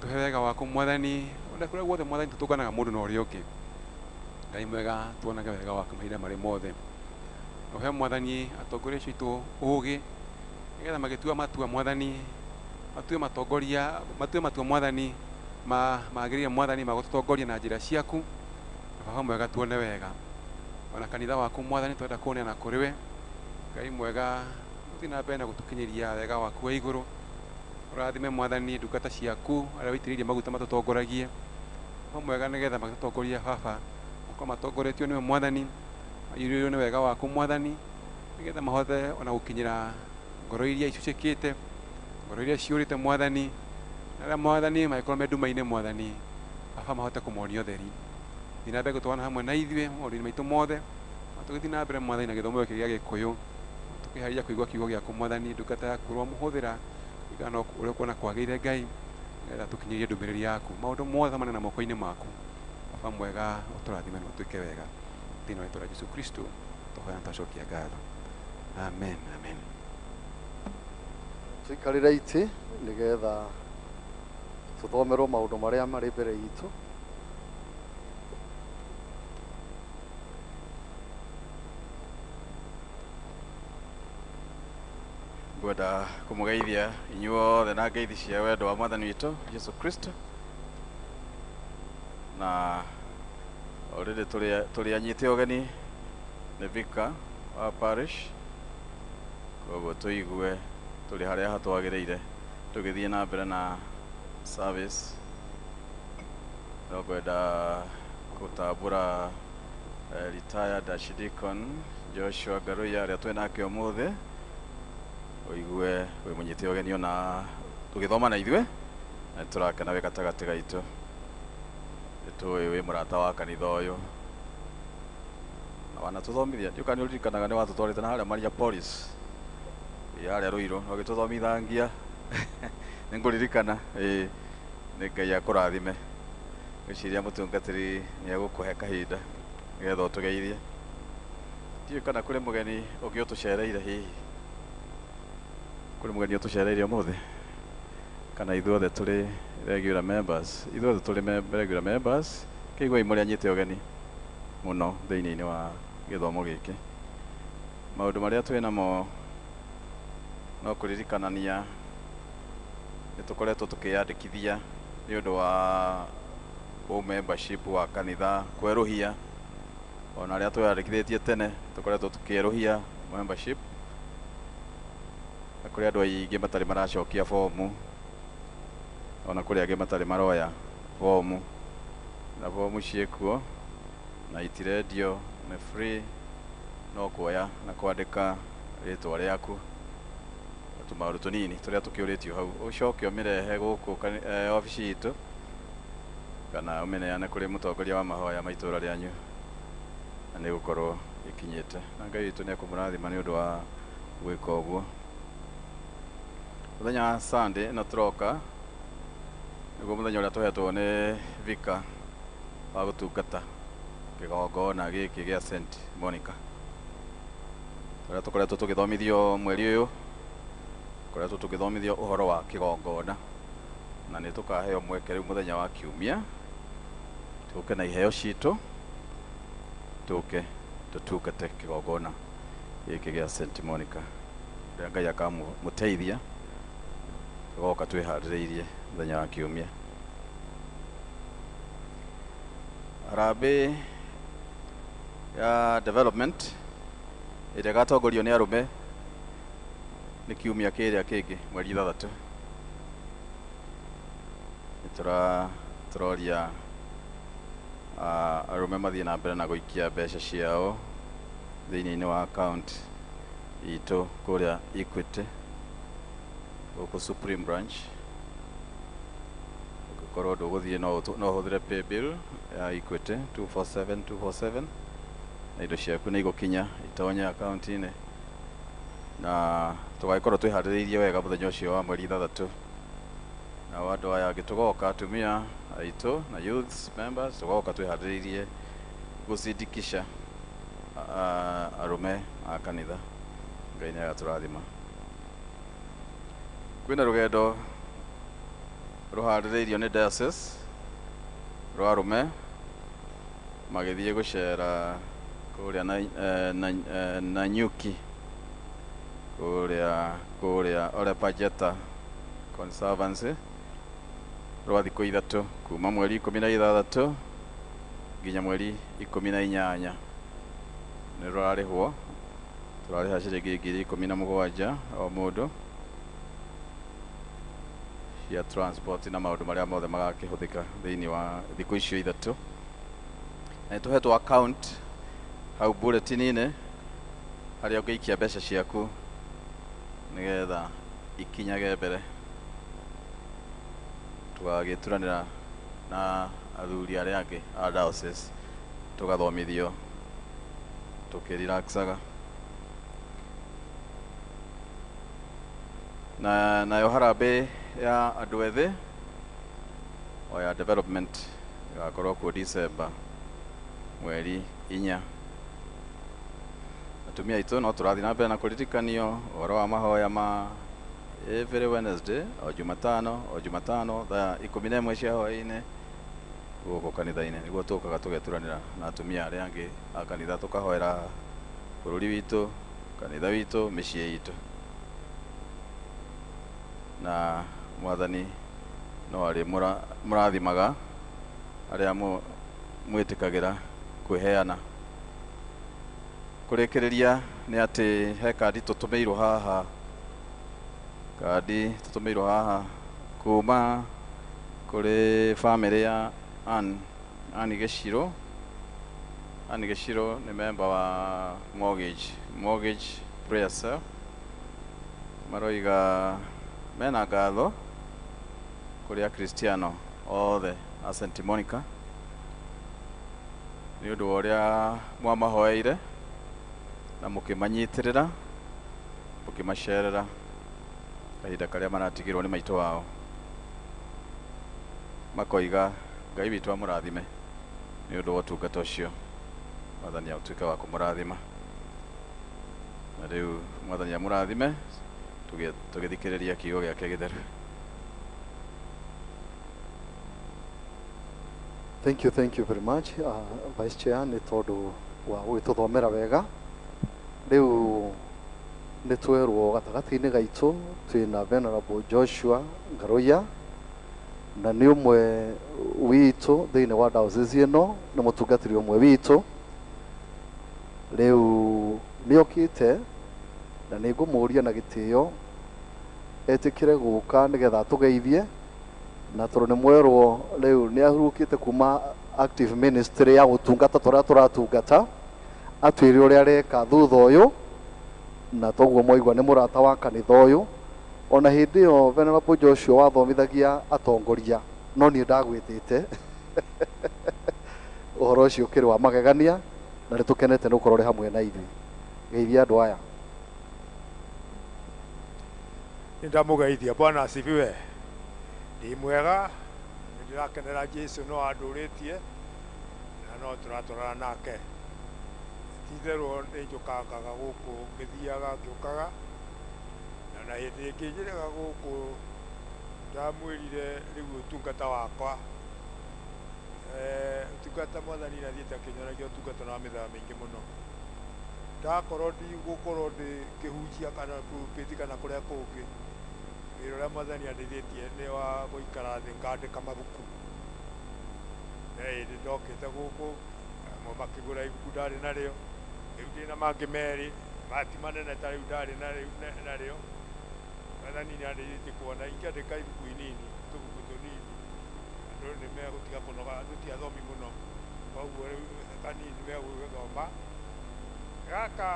Speaker 2: tũhe wega waku Mwathani, ona kũrĩa guothe Mwathani tũtũnganaga mũndũ na ũrĩa ũngĩ. Ngai mwega, tuonage wega waku mahinda marĩ mothe. Ũhe Mwathani atongoria acio aitũ ũgĩ, nĩgetha magĩtua matua Mwathani, matue matongoria, matue matua Mwathani magĩrĩire Mwathani, magũtũtongoria na njĩra ciaku. Na Baba mwega, tuone wega ona kanitha waku Mwathani, twenda kũneana kũrĩ we. Ngai mwega, ũthiĩ na mbere na gũtũkinyĩria wega waku wa igũrũ. Ũrathime Mwathani ndungata ciaku arĩa wĩitĩrĩirie maguta matũtongoragie. Baba mwega, nĩgetha magĩtũtongoria Baba, makorwo matongoretio nĩwe Mwathani, maiyũrĩrwo nĩ wega waku Mwathani, nĩgetha mahote ona gũkinyĩra ngoro iria icucĩkĩte, ngoro iria ciũrĩte Mwathani, na arĩa Mwathani mangĩkorwo me nduma-inĩ Mwathani, Baba mahote kũmonia ũtheri. Thiĩ na mbere gũtwarana hamwe na ithuĩ maũndũ-inĩ maitũ mothe, na tũgĩthiĩ na mbere Mwathani na gĩthomo gĩkĩ gĩa Gĩkũyũ, tũkĩharia kũigua kiugo gĩaku Mwathani, ndungata yaku ũromũhũthĩra kũringana na ũrĩa ũkuona kwagĩrĩire Ngai, nĩgetha tũkinyĩrie ndũmĩrĩri yaku. Maũndũ mothe maneana moko-inĩ maku. Baba mwega, ũtũrathime na ũtwĩke wega. Thĩinĩ wa rĩĩtwa rĩa Jesũ Kristo tũhoya na twacokia ngatho. Amen, amen.
Speaker 1: Tũikarĩre itĩ nĩgetha tũthomerwo maũndũ marĩa marĩ mbere itũ.
Speaker 6: Ngwenda kũmũgeithia inyuothe na ngeithi cia wendo wa Mwathani witũ Jesu Kristo. Na already tũrĩ anyite ũgeni nĩ vicar wa parish, koguo tũigue tũrĩ harĩa hatwagĩrĩire tũgĩthiĩ na mbere na service. No ngwenda gũtambũra retired Archdeacon Joshua Ngaruiya arĩa twĩ nake ũmũthĩ, ũigue wĩ mũnyite ũgeni ona tũgĩthoma na ithuĩ, na tũrakena wĩ gatagatĩ gaitũ. Nĩtũĩ wĩ mũrata wa kanitha ũyũ na wanatũthomithia, ndiũĩ kana nĩũririkanaga nĩ watũtwarĩte na harĩa Maria Police ĩ harĩa Ruiru, ũgĩtũthomithangia nĩngũririkana. Ĩ nĩ Ngai akũrathime. Ngwĩciria mũtungatĩri nĩegũkũhe kahinda nĩgetha ũtũgeithie. Ndiũĩ kana kũrĩ mũgeni ũngĩ ũtũcereire hihi, kũrĩ mũgeni ũtũcereire ũmũthĩ, kana ithuothe tũrĩ regular members, ithuothe tũrĩ regular members. Kĩiguai mũrĩ anyite ũgeni mũno thĩinĩ wa gĩthomo gĩkĩ. Maũndũ marĩa twĩ namo no kũririkanania nĩ tũkoretwo tũkĩyandĩkithia nĩ ũndũ wa membership wa kanitha kwerũhia, ona arĩa tweyandĩkithĩtie tene tũkoretwo tũkĩerũhia membership, na kũrĩ andũ aingĩ matarĩ maracokia bomu, ona kũrĩ angĩ matarĩ maroya bomu, na bomu ciĩkuo na itirendio, nĩ free, no kuoya na kwandĩka rĩtwa rĩaku. Tũmaũndũ tũnini tũrĩa tũkĩũrĩtio hau ũcoke ũmĩrehe gũkũ obici itũ kana ũmĩneane kũrĩ mũtongoria wa mahoya ma itũra rĩanyu na nĩ gũkorwo ĩkinyĩte na Ngai witũ nĩ ekũmũrathima nĩ ũndũ wa gwĩka ũguo. Mũthenya wa Sunday ĩno tũroka nĩguo mũthenya ũrĩa tũhetwo nĩ Vika wa gũtungata kĩgongona gĩkĩ gĩa St Monica tũrĩa tũkoretwo tũgĩthomithio mweri ũyũ, tũkoretwo tũgĩthomithio ũhoro wa kĩgongona na nĩ tũkaheo mweke rĩu mũthenya wa kiumia tũke na iheo citũ tũke tũtungate kĩgongona gĩkĩ gĩa St Monica ũrĩa Ngai akamũteithia tũgoka twĩharĩrĩirie mũthenya wa kiumia. Harambee ya development ĩrĩa ĩgatongorio nĩ arũme nĩ kiumia kĩrĩa kĩngĩ mweri 6. Nĩ tũroria arũme mathiĩ na mbere na gũikia mbeca ciao thĩinĩ wa account itũ kũrĩa Equity gũkũ Supreme Branch. Ũngĩkorwo ndũgũthiĩ no ũhũthĩre paybill ya Equity 247 247 na indo ciaku nĩ igũkinya itonye akaunti-inĩ na tũgagĩkorwo twĩharĩrĩirie wega mũthenya ũcio wa mweri 6. Nao andũ aya angĩ tũgoka atumia aitũ na youth members tũgoka twĩharĩrĩirie gũcindikisha arũme a kanitha. Ngai nĩ agatũrathima. Kwĩna rũgendo rũharĩrĩirio nĩ diocese rwa arũme magĩthiĩ gũcera kũrĩa Nanyuki kũrĩa Ole Pajeta Conservancy rwa thikũ 3 kuma mweri 16 nginya mweri 18. Nĩ rũrarĩhwo, tũrarĩha ciringi 17,000 o mũndũ cia transport na maũndũ marĩa mothe magakĩhũthĩka thĩinĩ wa thikũ icio 3. Na nĩ tũhetwo account hau bulletin-inĩ harĩa ũngĩikia mbeca ciaku nĩgetha ikinyage mbere tũgagĩturanĩra na athuri arĩa angĩ a diocese tũgathomithio tũkĩrelaxaga. Na nayo harambee ya andũ ethĩ o ya development ĩgakorwo kuo December mweri 4. Atumia aitũ no tũrathiĩ na mbere na kũririkanio ũhoro wa mahoya ma every Wednesday o Jumatano thaa 11 cia hwaĩ-inĩ gũkũ kanitha-inĩ nĩguo tũkaga tũgeturanĩra na atumia arĩa angĩ a kanitha tũkahoera bũrũri witũ, kanitha witũ, mĩciĩ itũ. Na Mwathani no arĩ mũrathimaga arĩa mwĩtĩkagĩra kwĩheana. Kũrĩkĩrĩria nĩ atĩ he kandi tũtũmĩirwo haha, kandi tũtũmĩirwo haha kuma kũrĩ bamĩrĩ ya Ann Gĩcirũ. Ann Gĩcirũ nĩ member wa Mortgage Prayer Cell. Maroiga mena ngatho kũrĩ Akristiano othe a St Monica nĩ ũndũ wa ũrĩa mwamahoeire na mũkĩmanyitĩrĩra mũkĩmacerera kahinda karĩa maratigirwo nĩ maitũ wao. Makoiga Ngai witũ amũrathime nĩ ũndũ wa ũtungata ũcio. Mwathani atuĩke wa kũmũrathima. Na rĩu Mwathani amũrathime tũgĩthikĩrĩria kiugo gĩake gĩtheru.
Speaker 1: Thank you very much, Vice Chair, nĩ tondũ wa gũgĩtũthomera wega. Rĩu nĩ twerwo gatagatĩ-inĩ gaitũ twĩna Venerable Joshua Ngaruiya na nĩ ũmwe witũ thĩinĩ wa diocese ĩno, nĩ mũtungatĩri ũmwe witũ. Rĩu nĩ okĩte na nĩ ngũmũria na gĩtĩo etĩkĩre gũka nĩgetha atũgeithie, na tondũ nĩ mwerwo rĩu nĩ ahurũkĩte kuma active ministry ya gũtungata tũrĩa tũratungata, atwĩre ũrĩa areka thutha ũyũ, na toguo mwaigua nĩ mũrata wa kanitha ũyũ. Ona hĩndĩ ĩyo Venerable Joshua wathomithagia atongoria no niĩ ndagwĩtĩte. Ũhoro ũcio ũkĩrĩ wa magegania na nĩ tũkenete nĩ gũkorwo ũrĩ hamwe na ithuĩ. Geithia andũ aya.
Speaker 7: Nĩndamũgeithia. Bwana asifiwe. Ndĩ mwega, nĩndĩrakenera Jesu no andũrĩtie na no tũratwarana nake. Ti-itherũ nĩ njũkangaga gũkũ ngĩthiaga ngĩũkaga, na hĩndĩ ĩngĩ njĩrĩga gũkũ ndamwĩrire rĩu ũtungata wakwa, ũtungata mwathani nĩathiĩte akĩnyonagia ũtungata na mĩthemba mĩingĩ mũno. Ndakorwo ndigũkorwo ndĩ ngĩhunjia kana pulpit kana kũrĩa kũngĩ, wĩra ũrĩa mwathani andeithĩtie nĩ wa gũikara thĩ ngandĩka mabuku. He hĩndĩ ndokĩte gũkũ, amwe makĩgũra ibuku ndarĩ narĩo, rĩu ndĩna mangĩ merĩ, mati manene ta rĩu ndarĩ narĩo. Mwathani nĩandeithĩtie kuona ingĩandĩka ibuku inini, tũbuku tũnini, andũ nĩ megũtiga kũnoga, andũ ti athomi mũno, koguo rĩu kanini megũgĩthoma. Gaka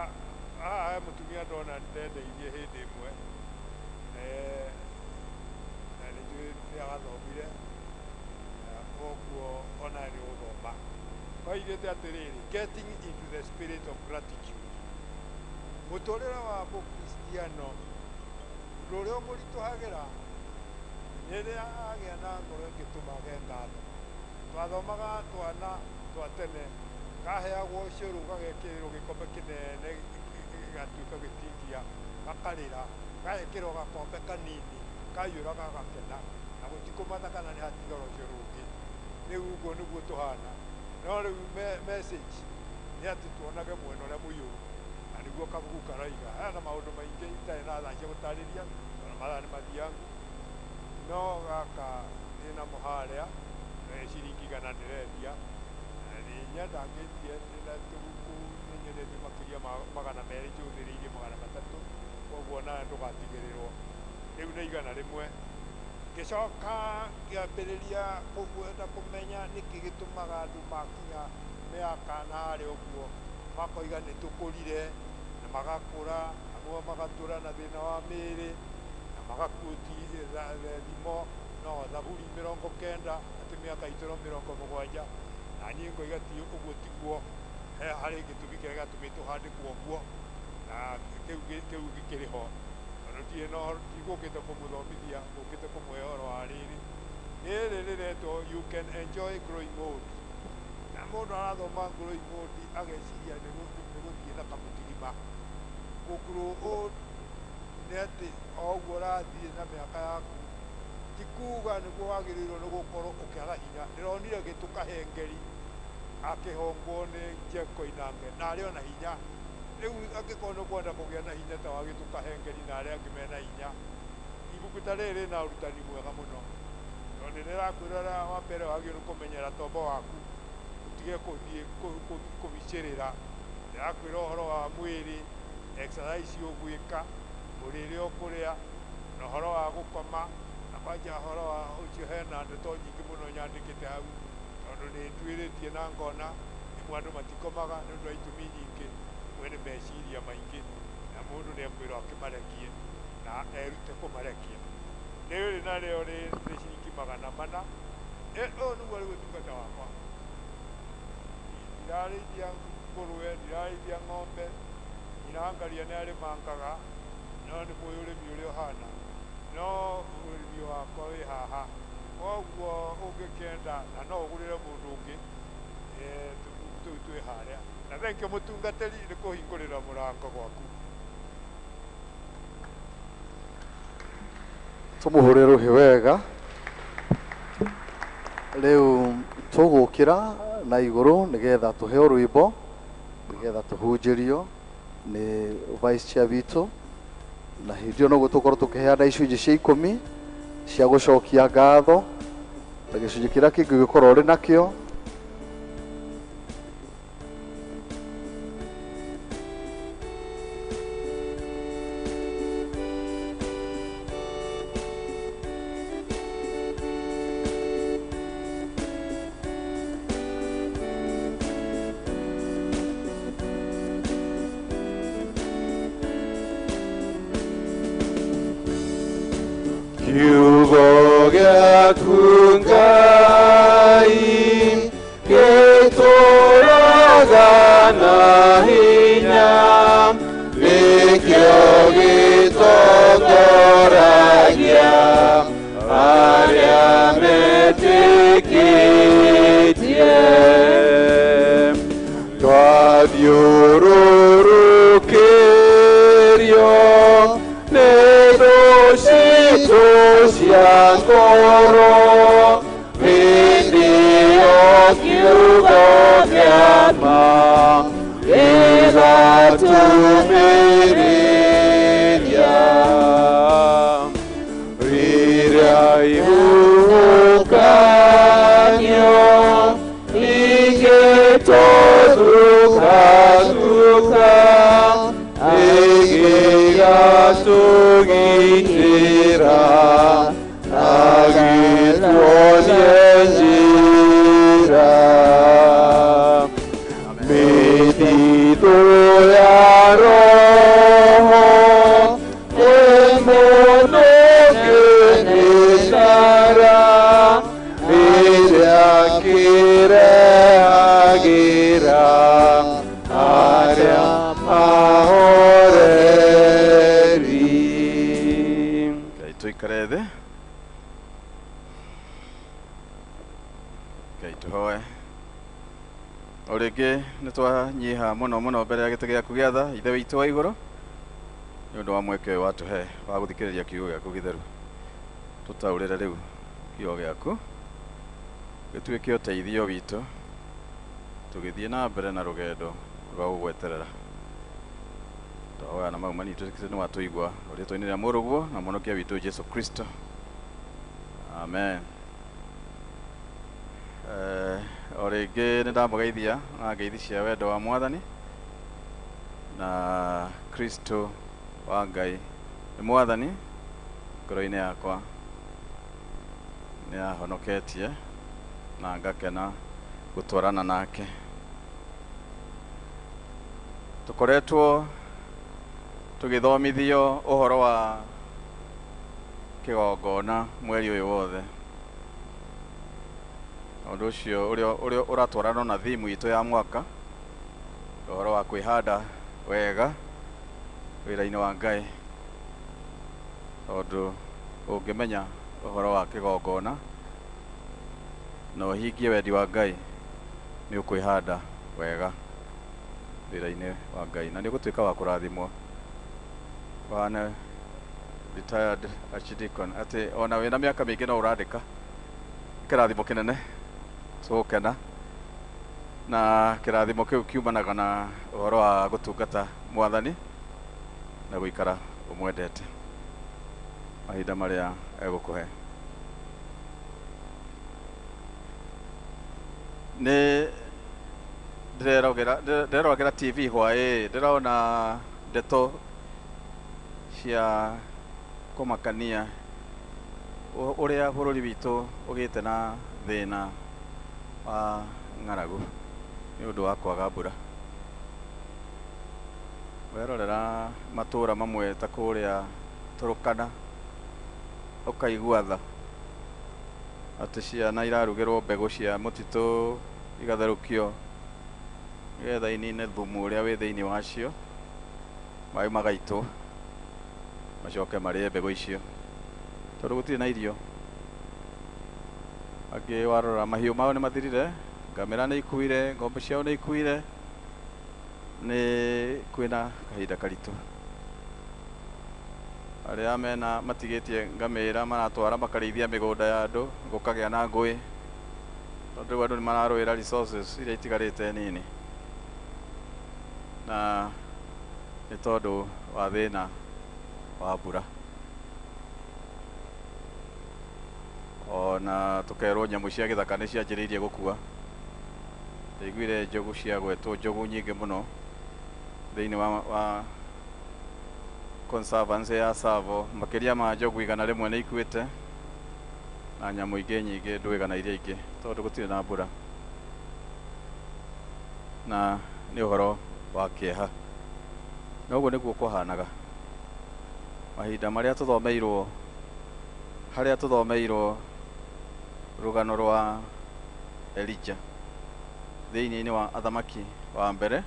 Speaker 7: haha he mũtumia ndona ndendeirie hĩndĩ ĩmwe, na nĩnjũĩ nĩagathomire, koguo ona nĩ ũgũthoma. Oigĩte atĩrĩrĩ, getting into the spirit of gratitude. Mũtũrĩre wa mũkristiano, ũndũ ũrĩa ũmũritũhagĩra nĩ rĩrĩa agĩa na ngoro ĩngĩtũma agĩe ngatho. Twathomaga twana twa tene, kaheagwo ũcũrũ gagekĩrĩrwo gĩkombe kĩnene gĩgatuĩka gĩtingia, gakarĩra, gagekĩrwo gakombe kanini, kaiyũra gagakena, na gũtikũmata kana nĩ hatigara ũcũrũ ũngĩ. Rĩu ũguo nĩguo tũhana. No rĩu message nĩ atĩ tuonage mwena ũrĩa mũiyũru, na nĩguo kabuku karoiga. Hena maũndũ maingĩ itarĩ na thaa cia gũtarĩria, tondũ mathaa nĩ mathiangu. No gaka ndĩnamo harĩa, ciringi igana ndĩrendia, na nĩ nyendangĩtie ndĩna tũbuku nĩ nyendetie makĩria ma 200 njũthĩrĩirie 300, koguo nawe ndũgatigĩrĩrwo. Rĩu nĩ 100. Ngĩcoka ngĩambĩrĩria kwenda kũmenya nĩkĩ gĩtũmaga andũ makinya mĩaka na harĩa ũguo makoiga nĩ tũkũrire, na magakũra, amwe magatũra na thĩna wa mĩĩrĩ, na magakuti thimo no thaburi 90 atĩ mĩaka itũ no 70, na niĩ ngoiga ti ũguo tiguo, he harĩ gĩtũmi kĩrĩa gĩatũmĩte ũhandĩkwo ũguo, na kĩu gĩkĩrĩ ho. Tondũ ndirĩ na ũhoro, ndigũkĩte kũmũthomithia, ngũkĩte kũmũhe ũhoro wa rĩrĩ. Rĩrĩ rĩretwo you can enjoy growing old. Na mũndũ arathoma growing old ageciria nĩ gũthiĩ na kamũtirima. Gũ grow old nĩ atĩ o ũguo ũrathiĩ na mĩaka yaku, ti kuga nĩguo wagĩrĩirwo nĩ gũkorwo ũkĩaga hinya. Ndĩronire gĩtũ kahengeri akĩhongwo nĩ Jeff Koinange na arĩ ona hinya. Rĩu angĩkorwo nĩ ũkwenda kũgĩa na hinya ta wa gĩtũ kahengeri na arĩa angĩ mena hinya, ibuku ta rĩrĩ rĩna ũrutani mwega mũno. Tondũ nĩrĩrakwĩra ũrĩa wa mbere wagĩrĩirwo nĩ kũmenyera tombo waku, ũtige gũthiĩ kũbicĩrĩra. Ndĩrakwĩra ũhoro wa mwĩrĩ, exercise ũgwĩka, mũrĩre ũkũrĩa, na ũhoro wa gũkoma, na kwanja ũhoro wa ũcio hena ndeto nyingĩ mũno nyandĩkĩte hau, tondũ nĩ nduĩrĩtie na ngona rĩmwe andũ matikomaga nĩ ũndũ wa itũmi nyingĩ, rĩmwe nĩ meciria maingĩ, na mũndũ nĩ ekwĩrwo akĩmarekie na erute kũmarekia. Rĩrĩ narĩo nĩ ciringi 400. Ũyũ nĩguo rĩu ũtungata wakwa. Ndirarĩithia ngũrwe, ndirarĩithia ng'ombe, nyina nĩ arĩmangaga, no nĩ mũĩ ũrĩmi ũrĩa ũhana, no ũrĩmi wakwa wĩ haha. Koguo ũngĩkĩenda na no ũgũrĩre mũndũ ũngĩ, tũbuku tũu twĩ harĩa. Na thengiũ mũtungatĩri nĩ kũhingũrĩra mũrango gwaku.
Speaker 1: Tũmũhũre rũhĩ wega. Rĩu tũgũkĩra na igũrũ nĩgetha tũheo rwĩmbo, nĩgetha tũhunjĩrio nĩ vice chair witũ, na hĩndĩ ĩyo noguo tũkorwo tũkĩheana icunjĩ cia 10 cia gũcokia ngatho, na gĩcunjĩ kĩrĩa kĩngĩ ũngĩkorwo ũrĩ nakĩo.
Speaker 5: Kiugo gĩaku Ngai gĩtũũraga na hinya, nĩkĩo gĩtongoragia arĩa metĩkĩtie. Twathiũrũrũkĩrio nĩ thũ citũ cia ngoro, hĩndĩ ĩyo kiugo kĩa ma gĩgatũmĩrĩria. Rĩrĩa ihuhũkanio igĩtũthukathuka, ĩgĩgatũgitĩra na gĩtuonie njĩra. Mĩthithũ ya Roho ĩmũnũkĩ mĩcara, ĩrĩa kĩrehagĩra arĩa ahoreri.
Speaker 6: Ngai tũikare thĩ. Ngai tũhoe. O rĩngĩ nĩ twanyiha mũno mũno mbere ya gĩtĩ gĩaku gĩa tha, Ithe witũ wa igũrũ, nĩ ũndũ wa mweke ũyũ watũhe wa gũthikĩrĩria kiugo gĩaku gĩtheru. Tũtaũrĩre rĩu kiugo gĩaku gĩtuĩke ũteithio witũ tũgĩthiĩ na mbere na rũgendo rwa gũgweterera. Twahoya na mau manini twĩtĩkĩte nĩ watũigua rĩtwa-inĩ rĩa Mũrũguo na Mũhonokia witũ Jesu Kristo. Amen. O rĩngĩ nĩ ndamũgeithia na ngeithi cia wendo wa Mwathani na Kristo wa Ngai nĩ Mwathani ngoro-inĩ yakwa, nĩ ahonoketie na ngakena gũtwarana nake. Tũkoretwo tũgĩthomithio ũhoro wa kĩgongona mweri ũyũ wothe. Ũndũ ũcio ũrĩa ũratwarana na thimu itũ ya mwaka, ũhoro wa kwĩhanda wega wĩra-inĩ wa Ngai, tondũ ũngĩmenya ũhoro wa kĩgongona na ũhingie wendi wa Ngai, nĩ ũkwĩhanda wega wĩra-inĩ wa Ngai na nĩ ũgũtuĩka wa kũrathimwo. Ũhane retired archdeacon atĩ ona wĩna mĩaka mĩingĩ no ũrandĩka, kĩrathimo kĩnene tũgũkena na kĩrathimo kĩu kiumanaga na ũhoro wa gũtungata Mwathani na gũikara ũmwendete mahinda marĩa egũkũhe. Nĩ ndĩreroragĩra TV hwaĩ, ndĩrona ndeto cia kũmakania ũrĩa bũrũri witũ ũgĩte na thĩna wa ng'aragu nĩ ũndũ wa kwaga mbura. Werorera matũra mamwe ta kũrĩa Turkana, ũkaigua tha atĩ ciana irarugĩrwo mbegũ cia mũtitũ igatherũkio nĩgetha inine thumu ũrĩa wĩ thĩinĩ wacio, maĩ magaitwo macoke marĩe mbegũ icio tondũ gũtirĩ na irio. Angĩ warora mahiũ mao nĩ mathirire, ngamĩra nĩ ikuire, ng'ombe ciao nĩ ikuire, nĩ kwĩna kahinda karitũ. Arĩa mena matigĩtie ngamĩra maratwara makarĩithia mĩgũnda ya andũ, gũkagĩa na ngũĩ tondũ rĩu andũ nĩ mararũĩra resources iria itigarĩte nini, na nĩ tondũ wa thĩna wa mbura. Ona tũkerwo nyamũ cia gĩthaka nĩ cianjĩrĩirie gũkua. Ndaiguire njogu ciagwetwo, njogu nyingĩ mũno thĩinĩ wa conservancy ya Tsavo, makĩria ma njogu 100 nĩ ikuĩte na nyamũ ingĩ nyingĩ ndwĩga na iria ingĩ tondũ gũtirĩ na mbura, na nĩ ũhoro wa kĩeha. Na ũguo nĩguo kwahanaga mahinda marĩa tũthomeirwo Harĩa tũthomeirwo rũgano rwa Elijah thĩinĩ wa Athamaki wa mbere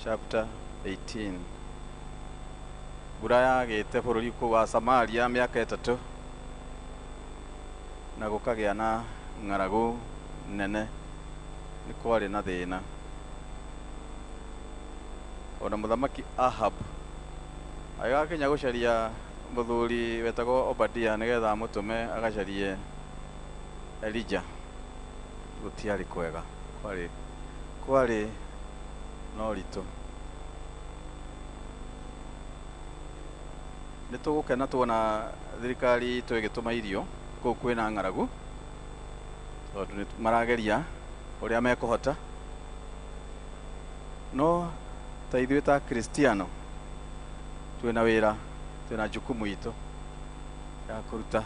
Speaker 6: chapter 18. Mbura yagĩte bũrũri kũu wa Samaria mĩaka 3 na gũkagĩa na ng'aragu nene, nĩ kwarĩ na thĩna. Ona mũthamaki Ahab agĩgakinya gũcaria mũthuri wetagwo Obadia nĩgetha amũtũme agacarie Elijah. Gũtiarĩ kwega, kwarĩ na ũritũ. Nĩ tũgũkena tuona thirikari itũ ĩgĩtũma irio kũu kwĩna ng'aragu, tondũ nĩ marageria ũrĩa mekũhota. No ta ithuĩ ta Kristiano twĩna wĩra, twĩna jukumu itũ ya kũruta.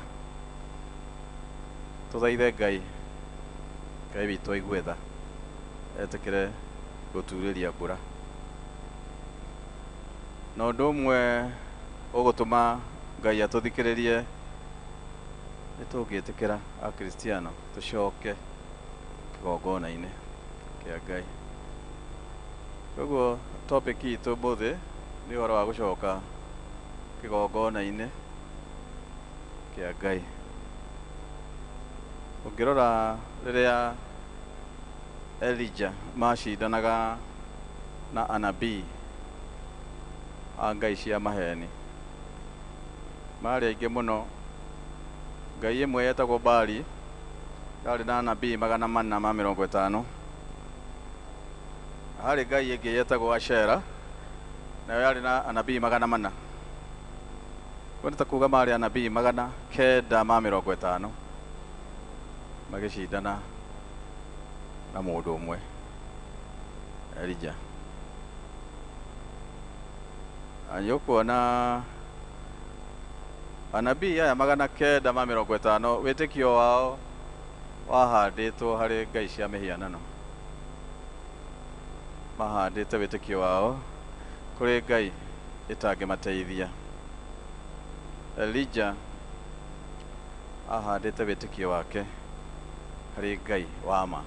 Speaker 6: Tũthaithe Ngai, Ngai witũ aigue tha, etĩkĩre gũturĩria mbura. Na ũndũ ũmwe ũgũtũma Ngai atũthikĩrĩrie nĩ tũngĩtĩkĩra Akristiano tũcoke kĩgongona-inĩ kĩa Ngai. Koguo topic itũ ũmũthĩ nĩ ũhoro wa gũcoka kĩgongona-inĩ kĩa Ngai. Ũngĩrora rĩrĩa Elijah macindanaga na anabii a ngai cia maheni, marĩ aingĩ mũno. Ngai ĩmwe yetagwo Baali yarĩ na anabii 450. Harĩ ngai ĩngĩ yetagwo Ashera, nayo yarĩ na anabii 400. Ũguo nĩ ta kuga marĩ anabii 950 magĩcindana na mũndũ ũmwe Elijah. Na nĩ ũkuona anabii aya 950 wĩtĩkio wao wahandĩtwo harĩ ngai cia mĩhianano. Mahandĩte wĩtĩkio wao kũrĩ ngai ĩtangĩmateithia. Elijah ahandĩte wĩtĩkio wake harĩ Ngai wa ma,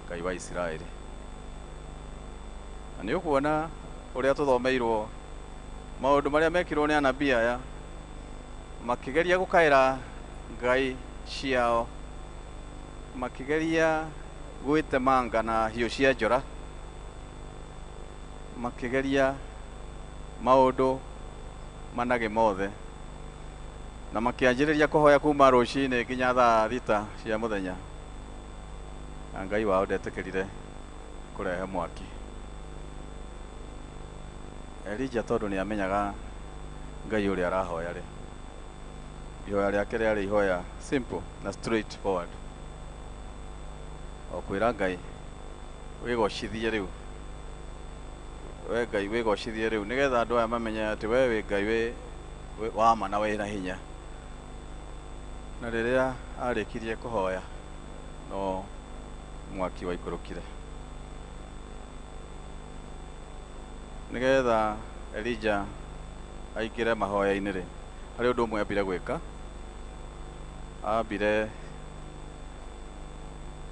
Speaker 6: Ngai wa Isiraeli. Na nĩ ũkuona ũrĩa tũthomeirwo maũndũ marĩa mekirwo nĩ anabii aya makĩgeria gũkaĩra ngai ciao, makĩgeria gwĩtemanga na hiũ cia njora, makĩgeria maũndũ managĩ mothe, na makĩanjĩrĩria kũhoya kuma rũcinĩ nginya thaa 6 cia mũthenya, na Ngai wao ndetĩkĩrire kũrehe mwaki. Elijah tondũ nĩ amenyaga Ngai ũrĩa arahoya rĩ, ihoya rĩake rĩarĩ ihoya simple na straight forward, o kwĩra Ngai wĩgocithie rĩu, we Ngai wĩgocithie rĩu, nĩgetha andũ aya mamenye atĩ we wĩ Ngai wĩ wa ma na wĩna hinya. Na rĩrĩa arĩkirie kũhoya no mwaki waikũrũkire. Nĩgetha Elijah aingĩre mahoya-inĩ rĩ, harĩ ũndũ ũmwe ambire gwĩka. Ambire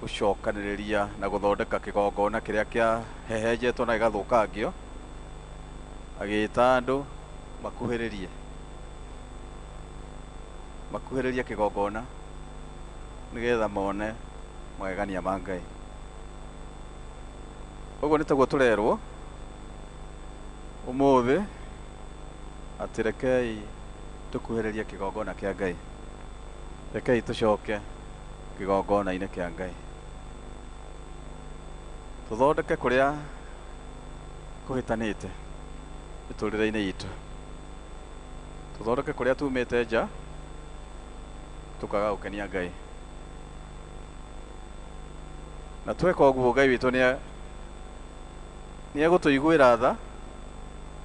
Speaker 6: gũcokanĩrĩria na gũthondeka kĩgongona kĩrĩa kĩahehenjetwo na gĩgathũkangio, agĩĩta andũ makuhĩrĩrie kĩgongona nĩgetha mone magegania ma Ngai. Ũguo nĩ taguo tũrerwo ũmũthĩ atĩ rekei tũkuhĩrĩrie kĩgongona kĩa Ngai, rekei tũcoke kĩgongona-inĩ kĩa Ngai, tũthondeke kũrĩa kũhĩtanĩte mĩtũrĩre-inĩ itũ, tũthondeke kũrĩa tumĩte nja tũkaga gũkenia Ngai. Na tweka ũguo Ngai witũ nĩ egũtũiguĩra tha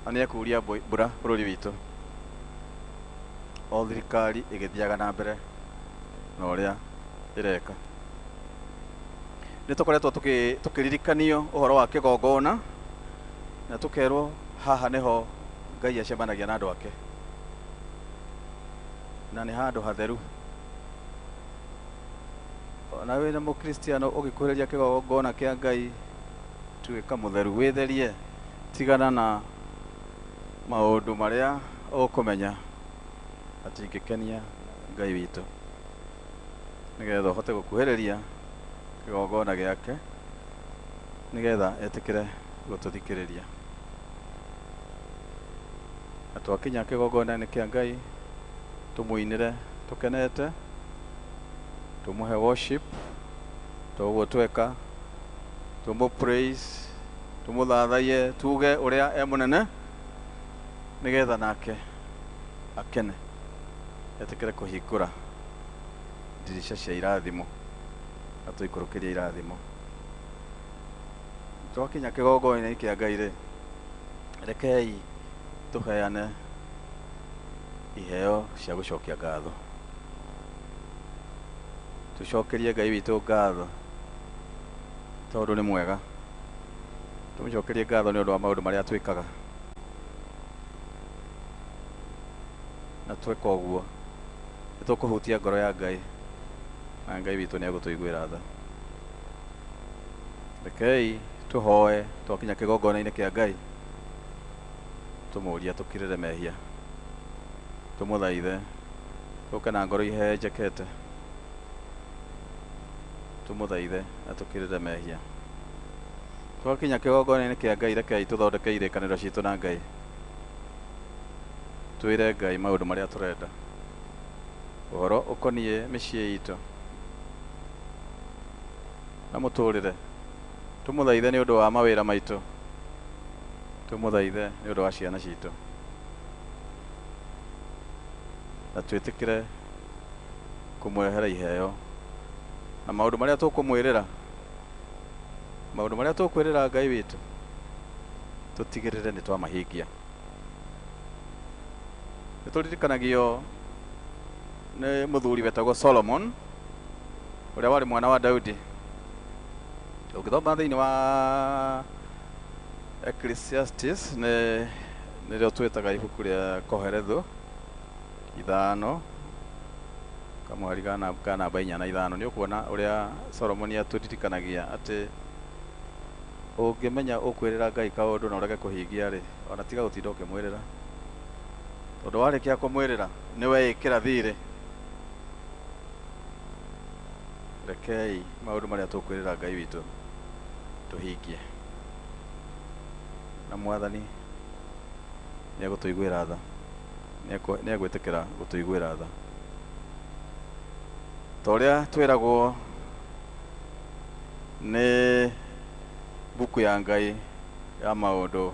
Speaker 6: na nĩ ekuria mbura bũrũri witũ. O thirikari ĩgĩthiaga na mbere na ũrĩa ĩreka. Nĩ tũkoretwo tũkĩririkanio ũhoro wa kĩgongona na tũkerwo haha nĩho Ngai acemanagia na andũ ake. na nĩ handũ hatheru. Ona wĩna mũkristiano ũgĩkuhĩrĩria kĩgongona kĩa Ngai, tuĩka mũtheru, wĩtherie, tigana na maũndũ marĩa ũkũmenya atingĩkenia Ngai witũ, nĩgetha ũhote gũkuhĩrĩria kĩgongona gĩake, nĩgetha etĩkĩre gũtũthikĩrĩria. Na twakinya kĩgongona-inĩ kĩa Ngai, tũmũinĩre tũkenete, tũmũhe worship toguo tweka, tũmũ praise, tũmũthathaiye, tuge ũrĩa e mũnene, nĩgetha nake akene, etĩkĩre kũhingũra ndirica cia irathimo, atũikũrũkĩrie irathimo. Twakinya kĩgongona-inĩ kĩa Ngai rĩ, rekei tũheane iheo cia gũcokia ngatho. Tũcokerie Ngai witũ ngatho tondũ nĩ mwega. Tũmũcokerie ngatho nĩ ũndũ wa maũndũ marĩa twĩkaga, na tweka ũguo nĩ tũkũhutia ngoro ya Ngai, na Ngai witũ nĩ egũtũiguĩra tha. Rekei tũhoe twakinya kĩgongona-inĩ kĩa Ngai, tũmũrie tũkirĩre mehia, tũmũthaithe, tũke na ngoro ihehenjekete, tũmũthaithe atũkirĩre mehia. Twakinya kĩgongona-inĩ kĩa Ngai, rekei tũthondeke irĩkanĩro citũ na Ngai, twĩre Ngai maũndũ marĩa tũrenda, ũhoro ũkoniĩ mĩciĩ itũ na mũtũrĩre. Tũmũthaithe nĩ ũndũ wa mawĩra maitũ, tũmũthaithe nĩ ũndũ wa ciana citũ, na twĩtĩkĩre kũmũrehera iheo na maũndũ marĩa tũkũmwĩrĩra, maũndũ marĩa tũkwĩrĩra Ngai witũ, tũtigĩrĩre nĩ twamahingia. Nĩ tũririkanagio nĩ mũthuri wetagwo Solomon, ũrĩa warĩ mwana wa Daudi. Ũngĩthoma thĩinĩ wa Ecclesiastes, nĩ nĩrĩo twĩtaga ibuku rĩa Kohelethu 5 kamũhari ka namba 4 na 5, nĩ ũkuona ũrĩa Solomon atũririkanagia atĩ ũngĩmenya ũkwĩrĩra Ngai kaũndũ na ũrege kũhingia rĩ, ona tiga gũtinda ũkĩmwĩrĩra, tondũ warĩkia kũmwĩrĩra nĩ weĩkĩra thirĩ. Rekei maũndũ marĩa tũkwĩrĩra Ngai witũ tũhingie, na Mwathani nĩ egũtũiguĩra tha, nĩ egwĩtĩkĩra gũtũiguĩra tha. Ta ũrĩa twĩragwo nĩ mbuku ya Ngai ya maũndũ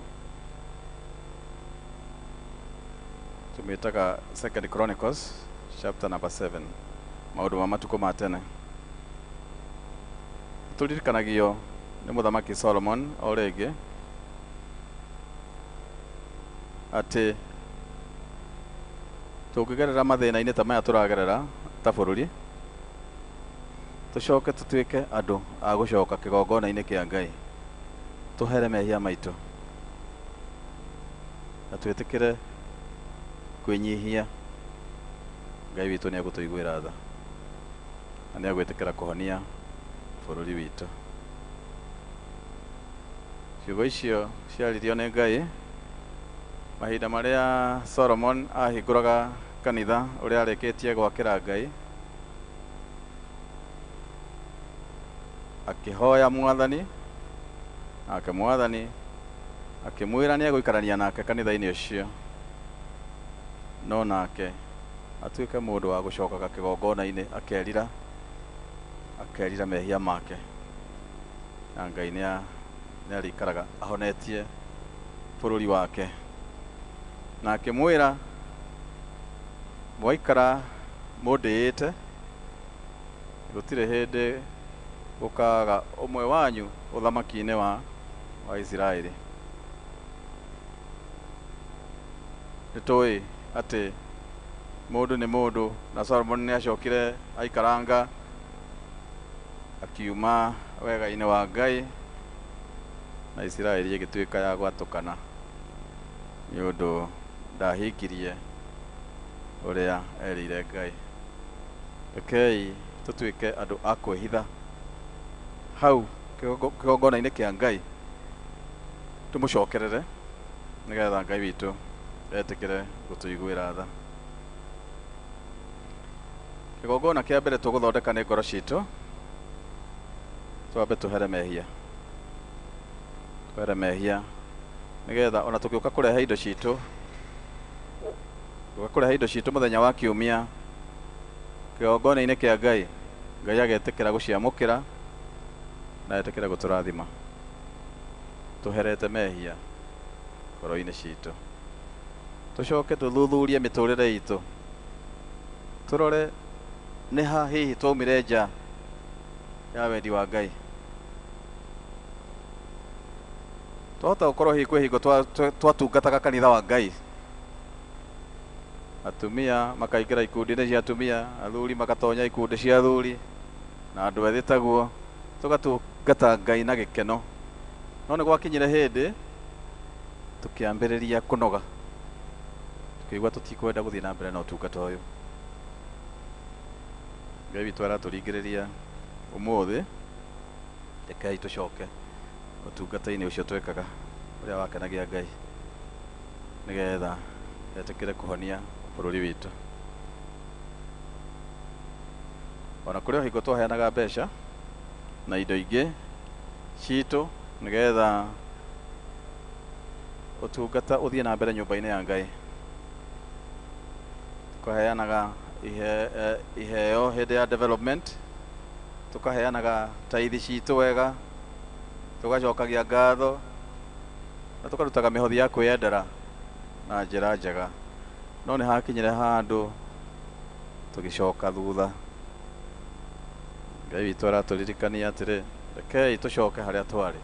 Speaker 6: tũmĩtaga Second Chronicles chapter number 7, maũndũ ma matukũ ma tene. Tũririkanagio nĩ mũthamaki Solomon o rĩngĩ atĩ tũngĩgerera mathĩna-inĩ ta maya tũragerera ta bũrũri, tũcoke tũtuĩke andũ a gũcoka kĩgongona-inĩ kĩa Ngai, tũhere mehia maitũ na twĩtĩkĩre kwĩnyihia, Ngai witũ nĩ egũtũiguĩra tha na nĩ egwĩtĩkĩra kũhonia bũrũri witũ. Ciugo icio ciaririo nĩ Ngai mahinda marĩa Solomon ahingũraga kanitha ũrĩa arĩkĩtie gwakĩra Ngai, akĩhoya Mwathani, nake Mwathani akĩmwĩra nĩ egũikarania nake kanitha-inĩ ũcio, no nake atuĩke mũndũ wa gũcokaga kĩgongona-inĩ akerira, akerira mehia make, na Ngai nĩ arĩikaraga ahonetie bũrũri wake. Na akĩmwĩra, mwaikara mũndĩĩte, gũtirĩ hĩndĩ gũkaga ũmwe wanyu ũthamaki-inĩ wa Isiraeli. Nĩ tũĩ atĩ mũndũ nĩ mũndũ, na Solomon nĩ acokire aikaranga akiuma wega-inĩ wa Ngai, na Isiraeli ĩgĩtuĩka ya gwatũkana nĩ ũndũ ndahingirie Ũrĩa erĩire Ngai. Rekei tũtuĩke andũ a kwĩhitha hau kĩgongona-inĩ kĩa Ngai, tũmũcokerere nĩgetha Ngai witũ etĩkĩre gũtũiguĩra tha. Kĩgongona kĩa mbere tũgũthondeka nĩ ngoro citũ, twambe tũhere mehia, tũhere mehia nĩgetha ona tũgĩũka kũrehe indo citũ, tũgĩũka kũrehe indo citũ mũthenya wa kiumia kĩgongona-inĩ kĩa Ngai, Ngai agetĩkĩra gũciamũkĩra na etĩkĩre gũtũrathima tũherete mehia ngoro-inĩ citũ. Tũcoke tũthuthurie mĩtũrĩre itũ, tũrore nĩ ha hihi twaumire nja ya wendi wa Ngai. Twahota gũkorwo hihi kwĩ hingo twatungataga kanitha wa Ngai, atumia makaingĩra ikundi-inĩ cia atumia, athuri magatonya ikundi cia athuri, na andũ ethĩ taguo, tũgatungata Ngai na gĩkeno. No nĩ gwakinyire hĩndĩ tũkĩambĩrĩria kũnoga, tũkĩigua tũtikwenda gũthiĩ na mbere na ũtungata ũyũ. Ngai witũ aratũringĩrĩria ũmũthĩ, rekei tũcoke ũtungata-inĩ ũcio twekaga ũrĩa wakenagia Ngai, nĩgetha etĩkĩre kũhonia bũrũri witũ. Ona kũrĩ o hingo twaheanaga mbeca na indo ingĩ citũ nĩgetha ũtungata ũthiĩ na mbere nyũmba-inĩ ya Ngai. Tũkaheanaga iheo hĩndĩ ya development, tũkaheanaga taithi citũ wega, tũgacokagia ngatho na tũkarutaga mĩhothi ya kwĩyendera na njĩra njega. No nĩ hakinyire handũ tũgĩcoka thutha. Ngai witũ aratũririkania atĩrĩ, rekei tũcoke harĩa twarĩ,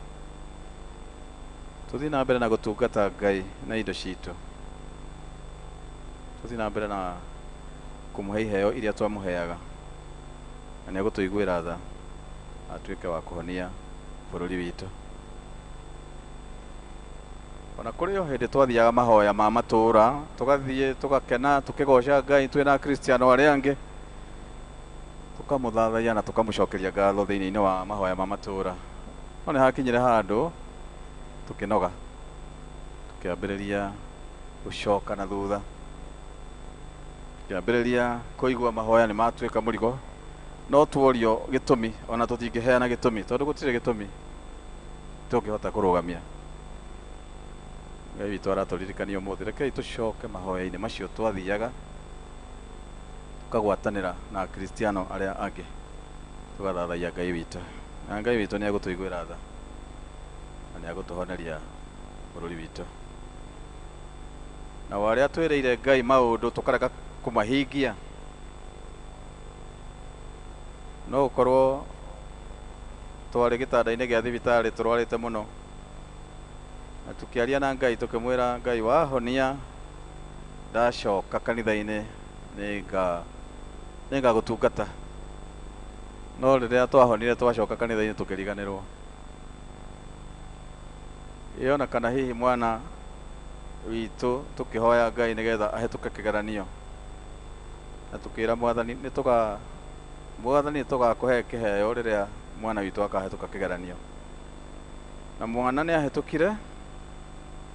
Speaker 6: tũthiĩ na mbere na gũtungata Ngai na indo citũ, tũthiĩ na mbere na kũmũhe iheo iria twamũheaga, na nĩ egũtũiguĩra tha atuĩke wa kũhonia bũrũri witũ. Ona kũrĩ o hĩndĩ twathiaga mahoya ma matũũra, tũgathiĩ tũgakena tũkĩgoca Ngai twĩna Akristiano arĩa angĩ, tũkamũthathaiya na tũkamũcokeria ngatho thĩinĩ-inĩ wa mahoya ma matũũra. No nĩ hakinyire handũ tũkĩnoga, tũkĩambĩrĩria gũcoka na thutha, tũkĩambĩrĩria kũigua mahoya nĩ matuĩka mũrigo. No tuorio gĩtũmi, ona tũtingĩheana gĩtũmi, tondũ gũtirĩ gĩtũmi tũngĩhota kũrũgamia. Ngai witũ aratũririkania ũmũthĩ, rekei tũcoke mahoya-inĩ macio twathiaga, tũkagwatanĩra na Akristiano arĩa angĩ, tũgathathaiya Ngai witũ, na Ngai witũ nĩ egũtũiguĩra tha na nĩ egũtũhoneria bũrũri witũ. Na arĩa twĩrĩire Ngai maũndũ tũkarega kũmahingia, no gũkorwo twarĩ gĩtanda-inĩ gĩa thibitarĩ tũrwarĩte mũno, na tũkĩaria na Ngai tũkĩmwĩra, Ngai wahonia ndacoka kanitha-inĩ nĩngagũtungata. No rĩrĩa twahonire twacoka kanitha-inĩ tũkĩriganĩrwo. Ĩ ona kana hihi mwana witũ tũkĩhoya Ngai nĩgetha ahĩtũke kĩgeranio, na tũkĩra Mwathani Mwathani nĩtũgakũhe kĩheo rĩrĩa mwana witũ akahĩtũka kĩgeranio. Na mwana nĩ ahĩtũkire,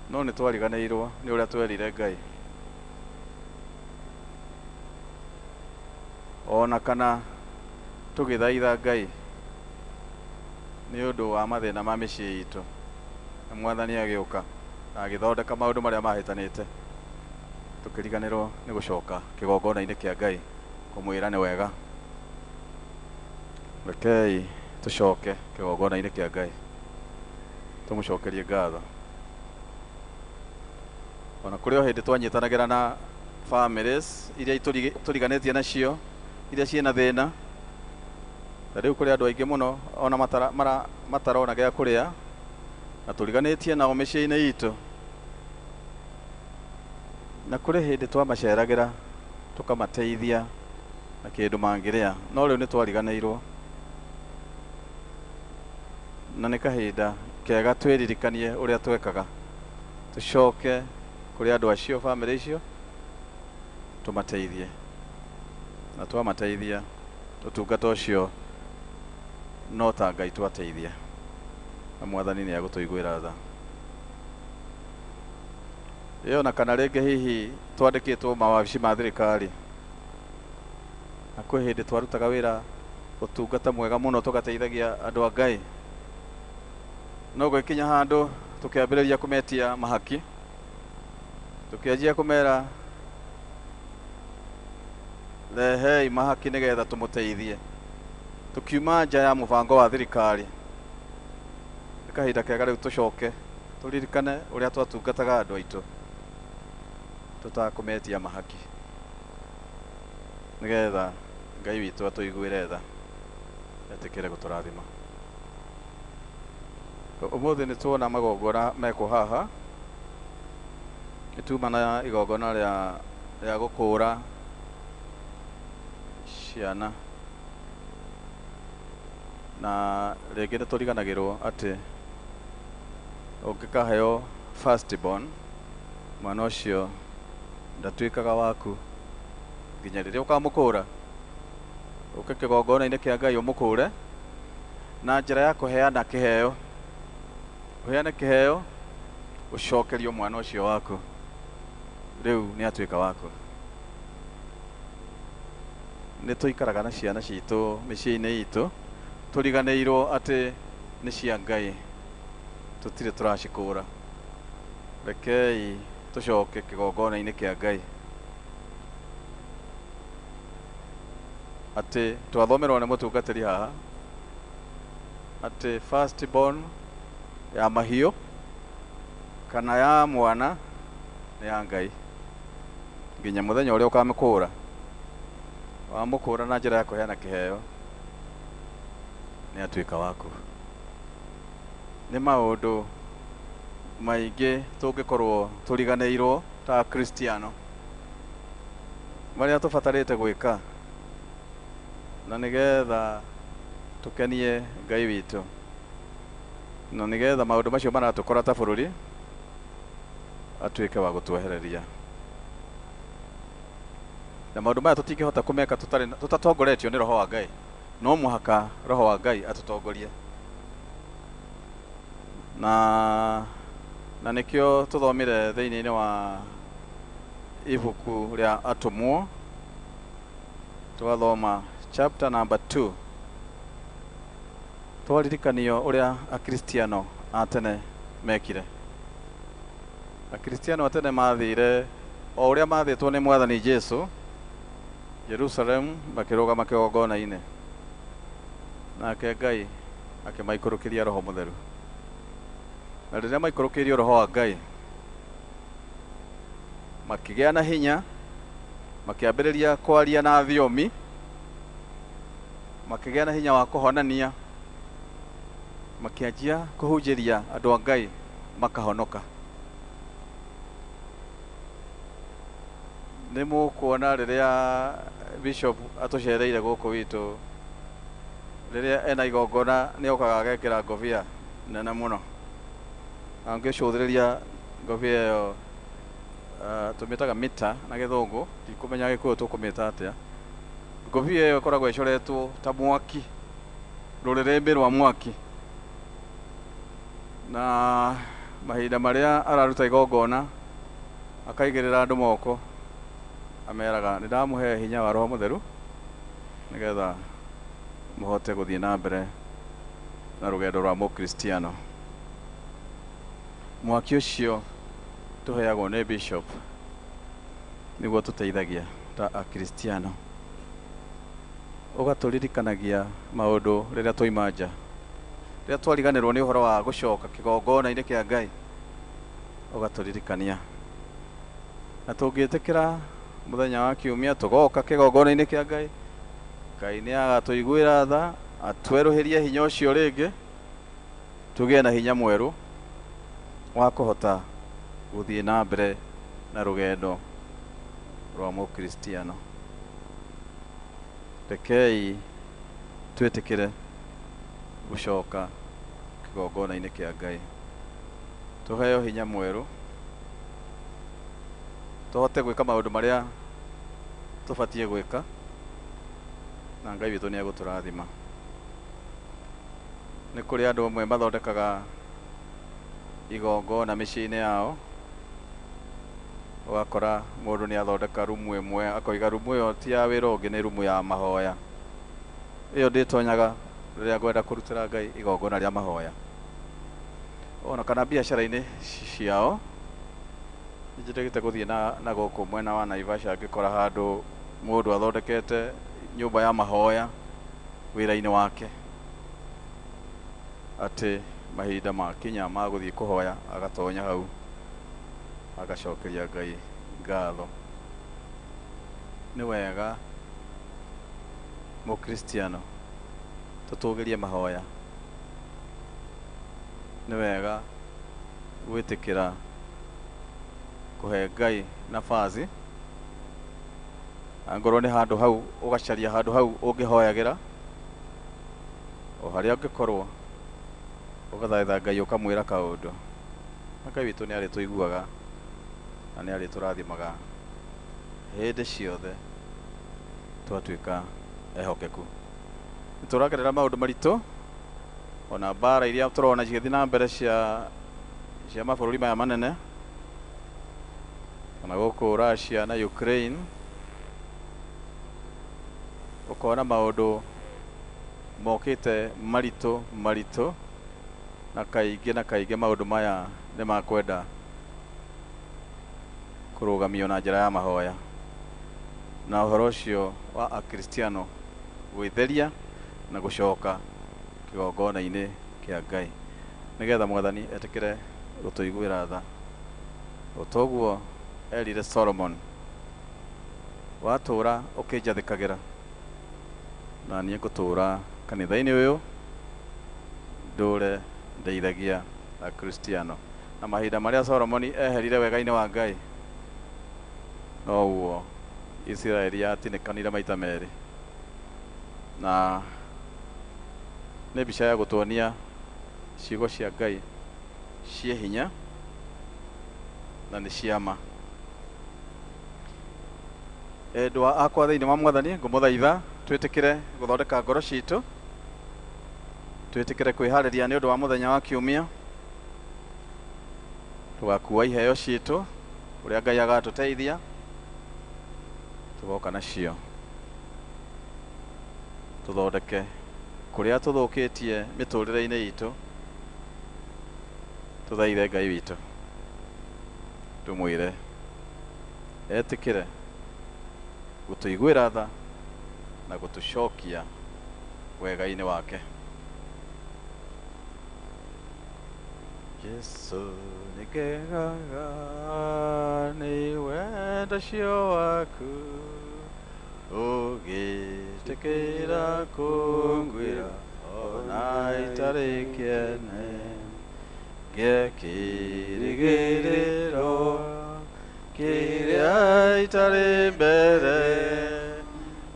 Speaker 6: no nĩ twariganĩirwo nĩ ũrĩa twerire Ngai. Ona kana tũgĩthaitha Ngai nĩ ũndũ wa mathĩna ma mĩciĩ itũ, na Mwathani agĩũka na agĩthondeka maũndũ marĩa mahĩtanĩte, tũkĩriganĩrwo nĩ gũcoka kĩgongona-inĩ kĩa Ngai kũmwĩra nĩ wega. Rekei tũcoke kĩgongona-inĩ kĩa Ngai tũmũcokerie ngatho. Ona kũrĩ o hĩndĩ twanyitanagĩra na families iria tũriganĩtie nacio, iria ciĩna thĩna. Ta rĩu kũrĩ andũ aingĩ mũno ona matarona gĩa kũrĩa, na tũriganĩtie nao mĩciĩ-inĩ itũ. Na kũrĩ hĩndĩ twamaceragĩra tũkamateithia na kĩndũ mangĩrĩa, no rĩu nĩ twariganĩirwo. Na nĩ kahinda kega twĩririkanie ũrĩa twekaga, tũcoke kũrĩ andũ acio, bamĩrĩ icio, Tũmateithie na twamateithia ũtungata ũcio no ta Ngai twateithia na Mwathani nĩ agũtũiguĩra tha. Ĩyo na kana rĩngĩ hihi twandĩkĩtwo mawabici ma thirikari na kwĩ hĩndĩ twarutaga wĩra ũtungata mwega mũno tũgateithagia andũ a Ngai, no gwĩkinya handũ tũkĩambĩrĩria kũmetia mahaki, tũkĩanjia kũmera rehei mahaki nĩgetha tũmũteithie, tũkiuma nja ya mũbango wa thirikari. Nĩ kahinda kega rĩu tũcoke tũririkane ũrĩa twatungataga andũ aitũ tũtakũmetia mahaki nĩgetha Ngai witũ atũiguĩre tha etĩkĩre gũtũrathima. Ũmũthĩ nĩ tuona magongona mekwo haha, nĩ tuma na igongona rĩa gũkũra ciana, na rĩngĩ nĩ tũriganagĩrwo atĩ ũngĩkaheo first born mwana ũcio ndatuĩkaga waku nginya rĩrĩa ũkamũkũra. Ũke kĩgongona-inĩ kĩa Ngai ũmũkũre na njĩra ya kũheana kĩheo, ũheane kĩheo ũcokerio mwana ũcio waku, rĩu nĩ atuĩka waku. Nĩ tũikaraga na ciana citũ mĩciĩ-inĩ itũ tũriganĩirwo atĩ nĩ cia Ngai, tũtirĩ tũracikũra. Rekei tũcoke kĩgongona-inĩ kĩa Ngai atĩ twathomerwo nĩ mũtungatĩri haha atĩ first born ya mahiũ kana ya mwana nĩ ya Ngai nginya mũthenya ũrĩa ũkamũkũra. Wamũkũra na njĩra ya kũheana kĩheo nĩ atuĩka waku. Nĩ maũndũ maingĩ tũngĩkorwo tũriganĩirwo ta Akristiano marĩa tũbatarĩte gwĩka na nĩgetha tũkenie Ngai witũ, na nĩgetha maũndũ macio maratũkora ta bũrũri atuĩke wa gũtwehereria. Na maũndũ maya tũtingĩhota kũmeka tũtatongoretio nĩ Roho wa Ngai. No mũhaka Roho wa Ngai atũtongorie, na nĩkĩo tũthomire thĩinĩ wa ibuku rĩa Atũmwo, twathoma chapter number 2, twaririkanio ũrĩa Akristiano a tene mekire. Akristiano a tene mathire o ũrĩa mathĩtwo nĩ Mwathani Jesu Jerusalem, makĩrũgama kĩgongona-inĩ, nake Ngai akĩmaikũrũkĩria Roho Mũtheru. Na rĩrĩa maikũrũkĩirio Roho wa Ngai makĩgĩa na hinya, makĩambĩrĩria kwaria na thiomi, makĩgĩa na hinya wa kũhonania, makĩanjia kũhunjĩria andũ a Ngai makahonoka. Nĩ mũkuona rĩrĩa bishop atũcereire gũkũ witũ, rĩrĩa ena igongona nĩ okaga agekĩra ngobia nene mũno, angĩcũthĩrĩria ngobia ĩyo tũmĩtaga mita na gĩthũngũ, ndikũmenya Gĩkũyũ tũkũmĩta atĩa. Ngobia ĩyo ĩkoragwo ĩcoretwo ta mwaki, rũrĩrĩmbĩ rwa mwaki, na mahinda marĩa araruta igongona akaigĩrĩra andũ moko, ameraga nĩ ndamũhe hinya wa Roho Mũtheru nĩgetha mũhote gũthiĩ na mbere na rũgendo rwa mũkristiano. Mwaki ũcio tũheagwo nĩ bishop nĩguo tũteithagia ta Akristiano, ũgatũririkanagia maũndũ rĩrĩa twaima nja, rĩrĩa twariganĩrwo nĩ ũhoro wa gũcoka kĩgongona-inĩ kĩa Ngai, ũgatũririkania. Na tũngĩtĩkĩra mũthenya wa kiumia tũgoka kĩgongona-inĩ kĩa Ngai, Ngai nĩ agatũiguĩra tha, atwerũhĩrie hinya ũcio rĩngĩ, tũgĩe na hinya mwerũ wa kũhota gũthiĩ na mbere na rũgendo rwa mũkristiano. Rekei twĩtĩkĩre gũcoka kĩgongona-inĩ kĩa Ngai, tũheo hinya mwerũ, tũhote gwĩka maũndũ marĩa tũbatiĩ gwĩka na Ngai witũ nĩ egũtũrathima. Nĩ kũrĩ andũ amwe mathondekaga igongona mĩciĩ-inĩ yao, ũgakora mũndũ nĩ athondeka rumu ĩmwe akoiga rumu ĩyo ti ya wĩra ũngĩ, nĩ rumu ya mahoya. Ĩyo ndĩtonyaga rĩrĩa ngwenda kũrutĩra Ngai igongona rĩa mahoya. Ona kana biacara-inĩ ciao, nĩnjĩtĩkĩte gũthiĩ na gũkũ mwena wa Naivasha ngĩkora handũ mũndũ athondekete nyũmba ya mahoya wĩra-inĩ wake, atĩ mahinda makinya ma gũthiĩ kũhoya agatonya hau agacokeria Ngai ngatho. Nĩ wega mũkristiano tũtũgĩrie mahoya, nĩ wega gwĩtĩkĩra kũhe Ngai nabathi, angorwo nĩ handũ hau ũgacaria handũ hau ũngĩhoyagĩra, o harĩa ũngĩkorwo ũgathaitha Ngai ũkamwĩra kaũndũ, na Ngai witũ nĩ arĩtũiguaga na nĩ arĩtũrathimaga hĩndĩ ciothe twatuĩka ehokeku. Nĩ tũragerera maũndũ maritũ, ona mbara iria tũrona cigĩthiĩ na mbere cia mabũrũri maya manene, ona gũkũ Russia na Ukraine, ũkona maũndũ mokĩte maritũ maritũ, na kaingĩ na kaingĩ maũndũ maya nĩ makwenda kũrũgamio na njĩra ya mahoya. Na ũhoro ũcio wa akristiano gwĩtheria na gũcoka kĩgongona-inĩ kĩa Ngai nĩgetha Mwathani etĩkĩre gũtũiguĩra tha. O toguo erire Solomon, watũũra ũkĩnjathĩkagĩra na niĩ ngũtũũra kanitha-inĩ ũyũ ndũre ndeithagia akristiano. Na mahinda marĩa Solomoni eherire wega-inĩ wa Ngai, noguo Isiraeli yatinĩkanire maita merĩ. Na nĩ mbica ya gũtuonia ciugo cia Ngai ciĩ hinya na nĩ cia ma. Endwa akwa thĩinĩ wa Mwathani, ngũmũthaitha twĩtĩkĩre gũthondeka ngoro citũ, twĩtĩkĩre kwĩharĩria nĩ ũndũ wa mũthenya wa kiumia, tũgakua iheo citũ ũrĩa Ngai agatũteithia tũgoka nacio, tũthondeke kũrĩa tũthũkĩtie mĩtũrĩre-inĩ itũ, tũthaithe Ngai witũ tũmwĩre etĩkĩre gũtũiguĩra tha na gũtũcokia wega-inĩ wake. Jesu nĩngegaga nĩ wendo ũcio waku, ũgĩtĩkĩra kũnguĩra ona itarĩ kĩene, ngĩkĩrĩgĩrĩro kĩrĩa itarĩ mbere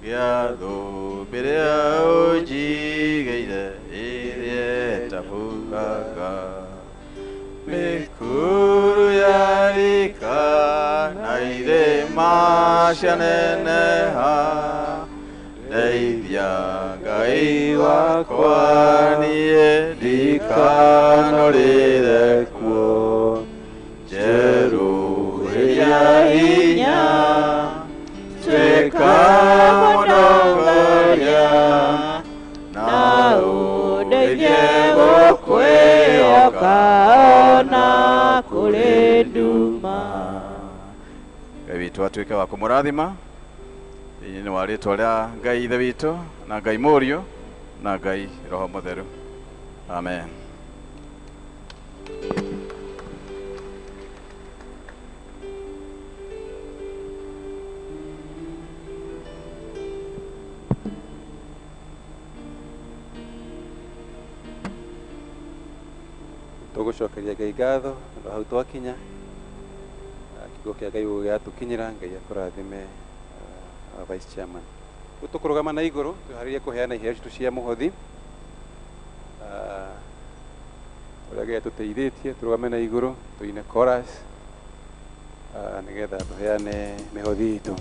Speaker 6: gĩa thũmbĩ ĩrĩa ũnjigĩire ĩrĩa ĩtabukaga. Mĩkuru yarika na irĩma cianeneha, ndeithia Ngai wakwa niĩ ndikanorĩre kuo, njerũhĩria hinya tuĩka mũtongoria, na ũndeithie gũkwĩhoka ona kũrĩ nduma. Ngai witũ atuĩke wa kũmũrathima thĩinĩ wa rĩtwa rĩa Ngai Ithe witũ na Ngai Mũriũ na Ngai Roho Mũtheru. Amen.
Speaker 2: Tũgũcokeria Ngai ngatho ũndũ hau twakinya, kiugo kĩa Ngai gĩgũgĩatũkinyĩra. Ngai akũrathime Vice Chairman. Rĩu tũkũrũgama na igũrũ twĩharĩrie kũheana iheo citũ cia mũhothi ũrĩa Ngai atũteithĩtie. Tũrũgame na igũrũ tũine chorus nĩgetha tũheane mĩhothi itũ.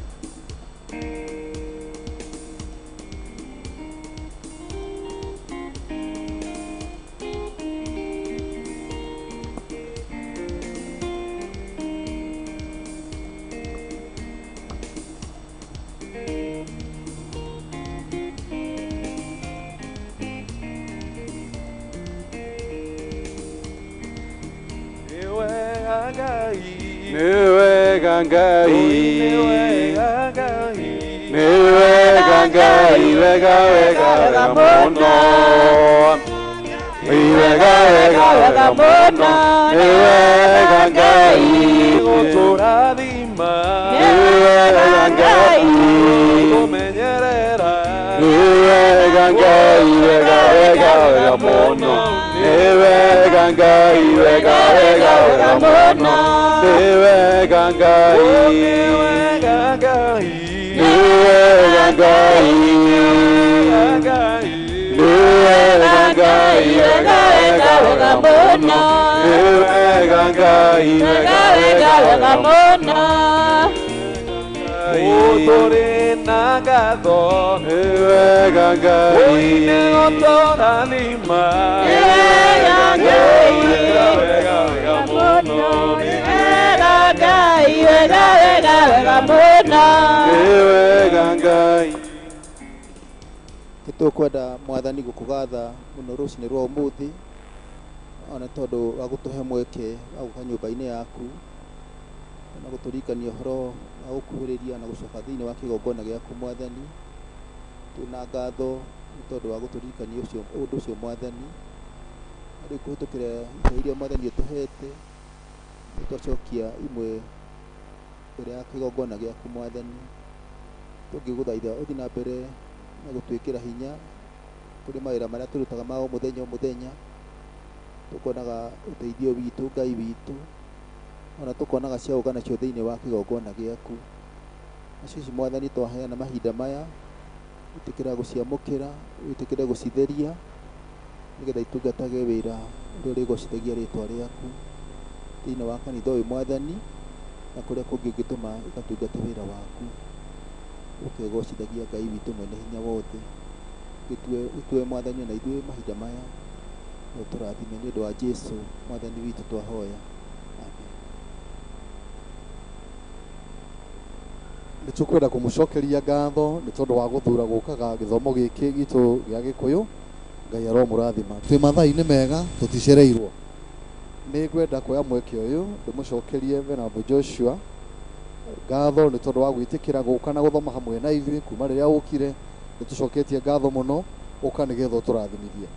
Speaker 5: Ngai wega wega wega muno wega wega wega muno wega Ngai gũtũrathima wega Ngai kũmenyerera wega Ngai wega wega wega muno wega Ngai wega wega wega muno wega Ngai wega Ngai wega Ngai wega Ngai wega wega wega muno wega Ngai wega wega wega muno ũtũrĩ na ngatho wega Ngai nĩ gũtũrathima wega Ngai wega wega wega muno wega Ngai wega wega wega muno wega Ngai.
Speaker 3: Tũkwenda mwathani gũkũgatha mũno rũcinĩ rwa ũmũthĩ ona tondũ wa gũtũhe mweke wa gũka nyũmba-inĩ yaku na gũtũririkania ũhoro wa gũkuhĩrĩria na gũcoka thĩinĩ wa kĩgongona gĩaku mwathani. Twĩna ngatho nĩ tondũ wa gũtũririkania ũcio ũndũ ũcio mwathani. Na rĩu kũhĩtũkĩra indo iria mwathani ũtũhete nĩ twacokia imwe mbere ya kĩgongona gĩaku mwathani. Tũngĩgũthaitha ũthiĩ na mbere na gũtwĩkĩra hinya kũrĩ mawĩra marĩa tũrutaga ma o mũthenya o mũthenya. Tũkonaga ũteithio witũ Ngai witũ ona tũkonaga cia gũka nacio thĩinĩ wa kĩgongona gĩaku. Nacio ici mwathani twaheana mahinda maya wĩtĩkĩra gũciamũkĩra wĩtĩkĩre gũcitheria nĩgetha itungatage wĩra ũrĩa ũrĩgocithagia rĩtwa rĩaku thĩinĩ wa kanitha ũyũ mwathani na kũrĩa kũngĩ ũngĩtũma ĩgatungate wĩra waku ũkegocithagia Ngai witũ mwene hinya wothe. Gĩtue mwathani na ithuĩ mahinda maya na ũtũrathime nĩ ũndũ wa Jesũ mwathani witũ twahoya. Amen.
Speaker 1: Nĩ tũkwenda kũmũcokeria ngatho nĩ tondũ wa gũthura gũkaga gĩthomo gĩkĩ gitũ gĩa Gĩkũyũ. Ngai aromũrathima. Twĩ mathaa-inĩ mega tũticereirwo. Nĩ ngwenda kuoya mweke ũyũ ndĩmũcokerie Venerable Joshua ngatho nĩ tondũ wa gwĩtĩkĩra gũka na gũthoma hamwe na ithuĩ kuma rĩrĩa ũkire. Nĩ tũcoketie ngatho mũno ũka nĩgetha ũtũrathimithie.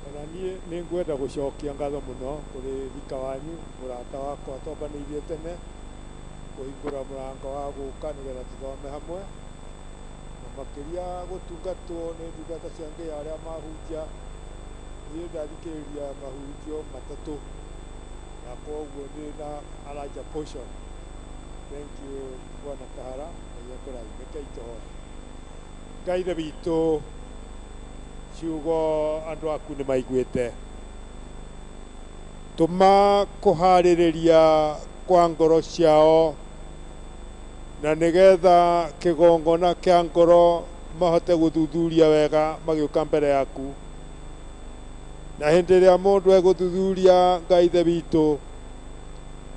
Speaker 7: Ona niĩ nĩ ngwenda gũcokia ngatho mũno kũrĩ thika wanyu mũrata wakwa twambanĩirie tene kũhingũra mũrango wa gũka nĩgetha tũthome hamwe na makĩria gũtungatwo nĩ ndungata cia Ngai arĩa mahunjia. Niĩ ndathikĩrĩria mahunjio matatũ na koguo ndĩ na a larger portion. Thank you Bwana Kahara. Ngai akũrathime. Rekei tũhoe. Ngai Ithe witũ, ciugo andũ aku nĩ maiguĩte. Tũma kũharĩrĩria kwa ngoro ciao na nĩgetha kĩgongona kĩa ngoro mahote gũthuthuria wega magĩũka mbere yaku. Na hĩndĩ ĩrĩa mũndũ egũthuthuria Ngai Ithe witũ,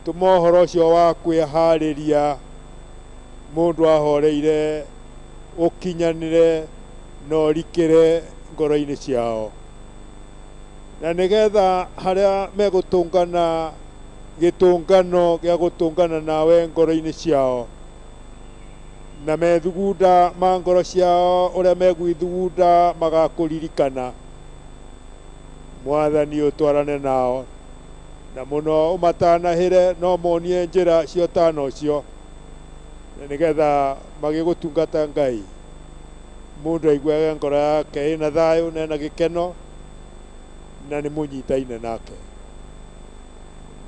Speaker 7: tũma ũhoro ũcio wa kwĩharĩria mũndũ ahoreire ũkinyanĩre na ũrikĩre ngoro-inĩ ciao. Na nĩgetha harĩa megũtũngana gĩtũngano gĩa gũtũngana nawe ngoro-inĩ ciao na methugunda ma ngoro ciao ũrĩa megwithugunda magakũririkana. Mwathani ũtwarane nao na mũno ũmatanahĩre no monie njĩra cia ũtana ũcio na nĩgetha magĩgũtungata Ngai mũndũ aiguage ngoro yake ĩna thayũ na ĩna gĩkeno na nĩ mũnyitaine nake.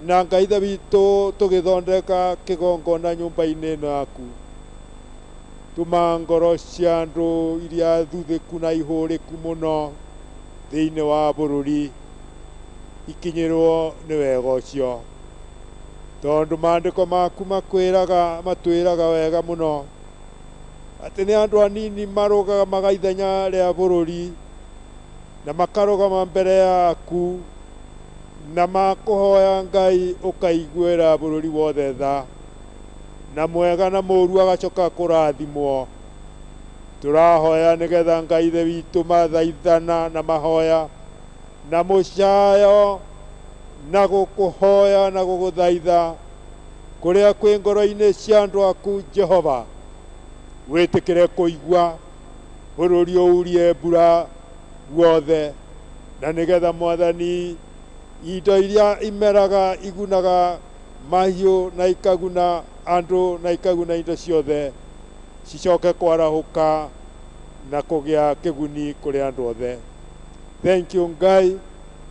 Speaker 7: Na Ngai Ithe witũ tũgĩthondeka kĩgongona nyũmba-inĩ ĩno yaku tũma ngoro cia andũ iria thuthĩku na ihũrĩku mũno thĩinĩ wa bũrũri ikinyĩrwo nĩ wega ũcio tondũ maandĩko maku makwĩraga matwĩraga wega mũno atĩ nĩ andũ anini marũgamaga ithenya rĩa bũrũri na makarũgama mbere yaku na makũhoya Ngai ũkaiguĩra bũrũri wothe tha na mwega na mũũru agacoka kũrathimwo. Tũrahoya nĩgetha Ngai ithe witũ mathaithana na mahoya na mũcayo na gũkũhoya na gũgũthaitha kũrĩa kwĩ ngoro-inĩ cia andũ aku Jehova wĩtĩkĩre kũigua bũrũri ũurie mbura guothe na nĩgetha Mwathani indo iria imeraga igunaga mahiũ na ikaguna andũ na ikaguna indo ciothe cicoke kwarahũka na kũgĩa kĩguni kũrĩ andũ othe. Thank you Ngai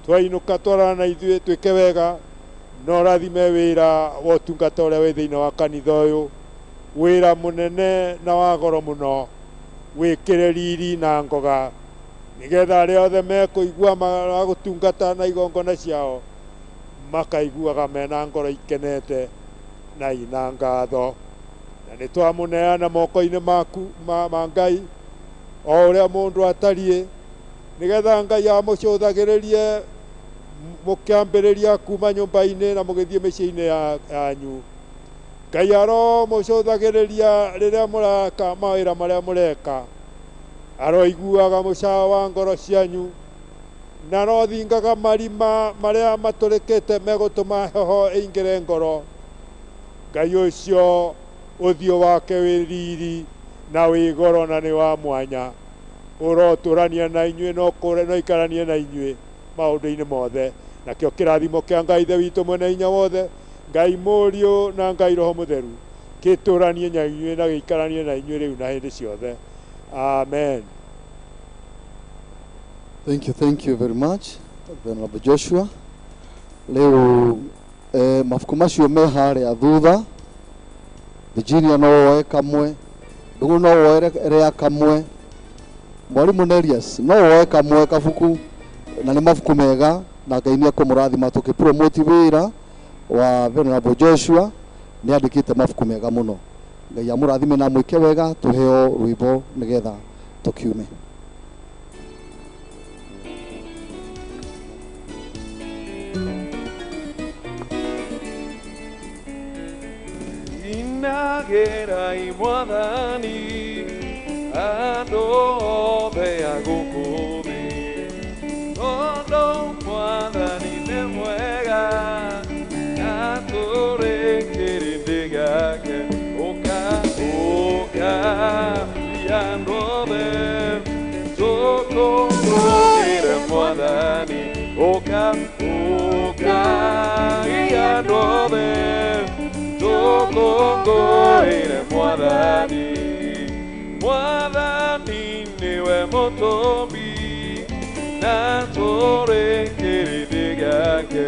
Speaker 7: twainũka twarana na ithuĩ twĩke wega na ũrathime wĩra wa ũtungata ũrĩa wĩ thĩinĩ wa kanitha ũyũ wĩra mũnene na wa goro mũno wĩkĩre riri na ngoga nĩgetha arĩa othe mekũigua magũtungata na igongona ciao makaiguaga mena ngoro ikenete na ina ngatho na nĩ twamũneana moko-inĩ maku ma Ngai o ũrĩa mũndũ atariĩ nĩgetha Ngai amũcũthagĩrĩrie mũkĩambĩrĩria kuma nyũmba-inĩ na mũgĩthiĩ mĩciĩ-inĩ yanyu. Ngai aromũcũthagĩrĩria rĩrĩa mũreka mawĩra marĩa mũreka aroiguaga mũcao wa ngoro cianyu na arothingaga marima marĩa matũrĩkĩte megũtũma heho ĩingĩre ngoro. Ngai ũcio ũthiũ wake wĩ riri na wĩ goro na nĩ wa mwanya ũrotũrania na inyuĩ no kũre no ikaranie na inyuĩ maũndũ-inĩ mothe. Nakĩo kĩrathimo kĩa Ngai ithe witũ mwene hinya wothe Ngai Mũriũ na Ngai Roho Mũtheru gĩtũranie na inyuĩ na gĩikaranie na inyuĩ rĩu na hĩndĩ ciothe. Amen.
Speaker 1: Thank you very much, Venerable Joshua. Leo mabuku macio me harĩa thutha Virginia no woe kamwe, Ndung'u no woe rĩa kamwe, Mwalimu Nerias no woe kamwe kabuku na nĩ mabuku mega na Ngai nĩ ekũmũrathima tũkĩpromote wĩra wa Venerable Joshua nĩ andĩkĩte mabuku mega mũno. Ngai amũrathime na mwĩke wega tũheo rwĩmbo nĩgetha tũkiume.
Speaker 8: Inagera imwathani andũ othe a gũkũ thĩ tondũ Mwathani nĩ mwega na tũrĩ kĩrĩndĩ gĩake. Ũka ũka andũ othe tũkũngũĩre Mwathani ũka ũka andũ othe tũkũngũĩre Mwathani. Mwathani nĩwe mũtũmbi na tũrĩ kĩrĩndĩ gĩake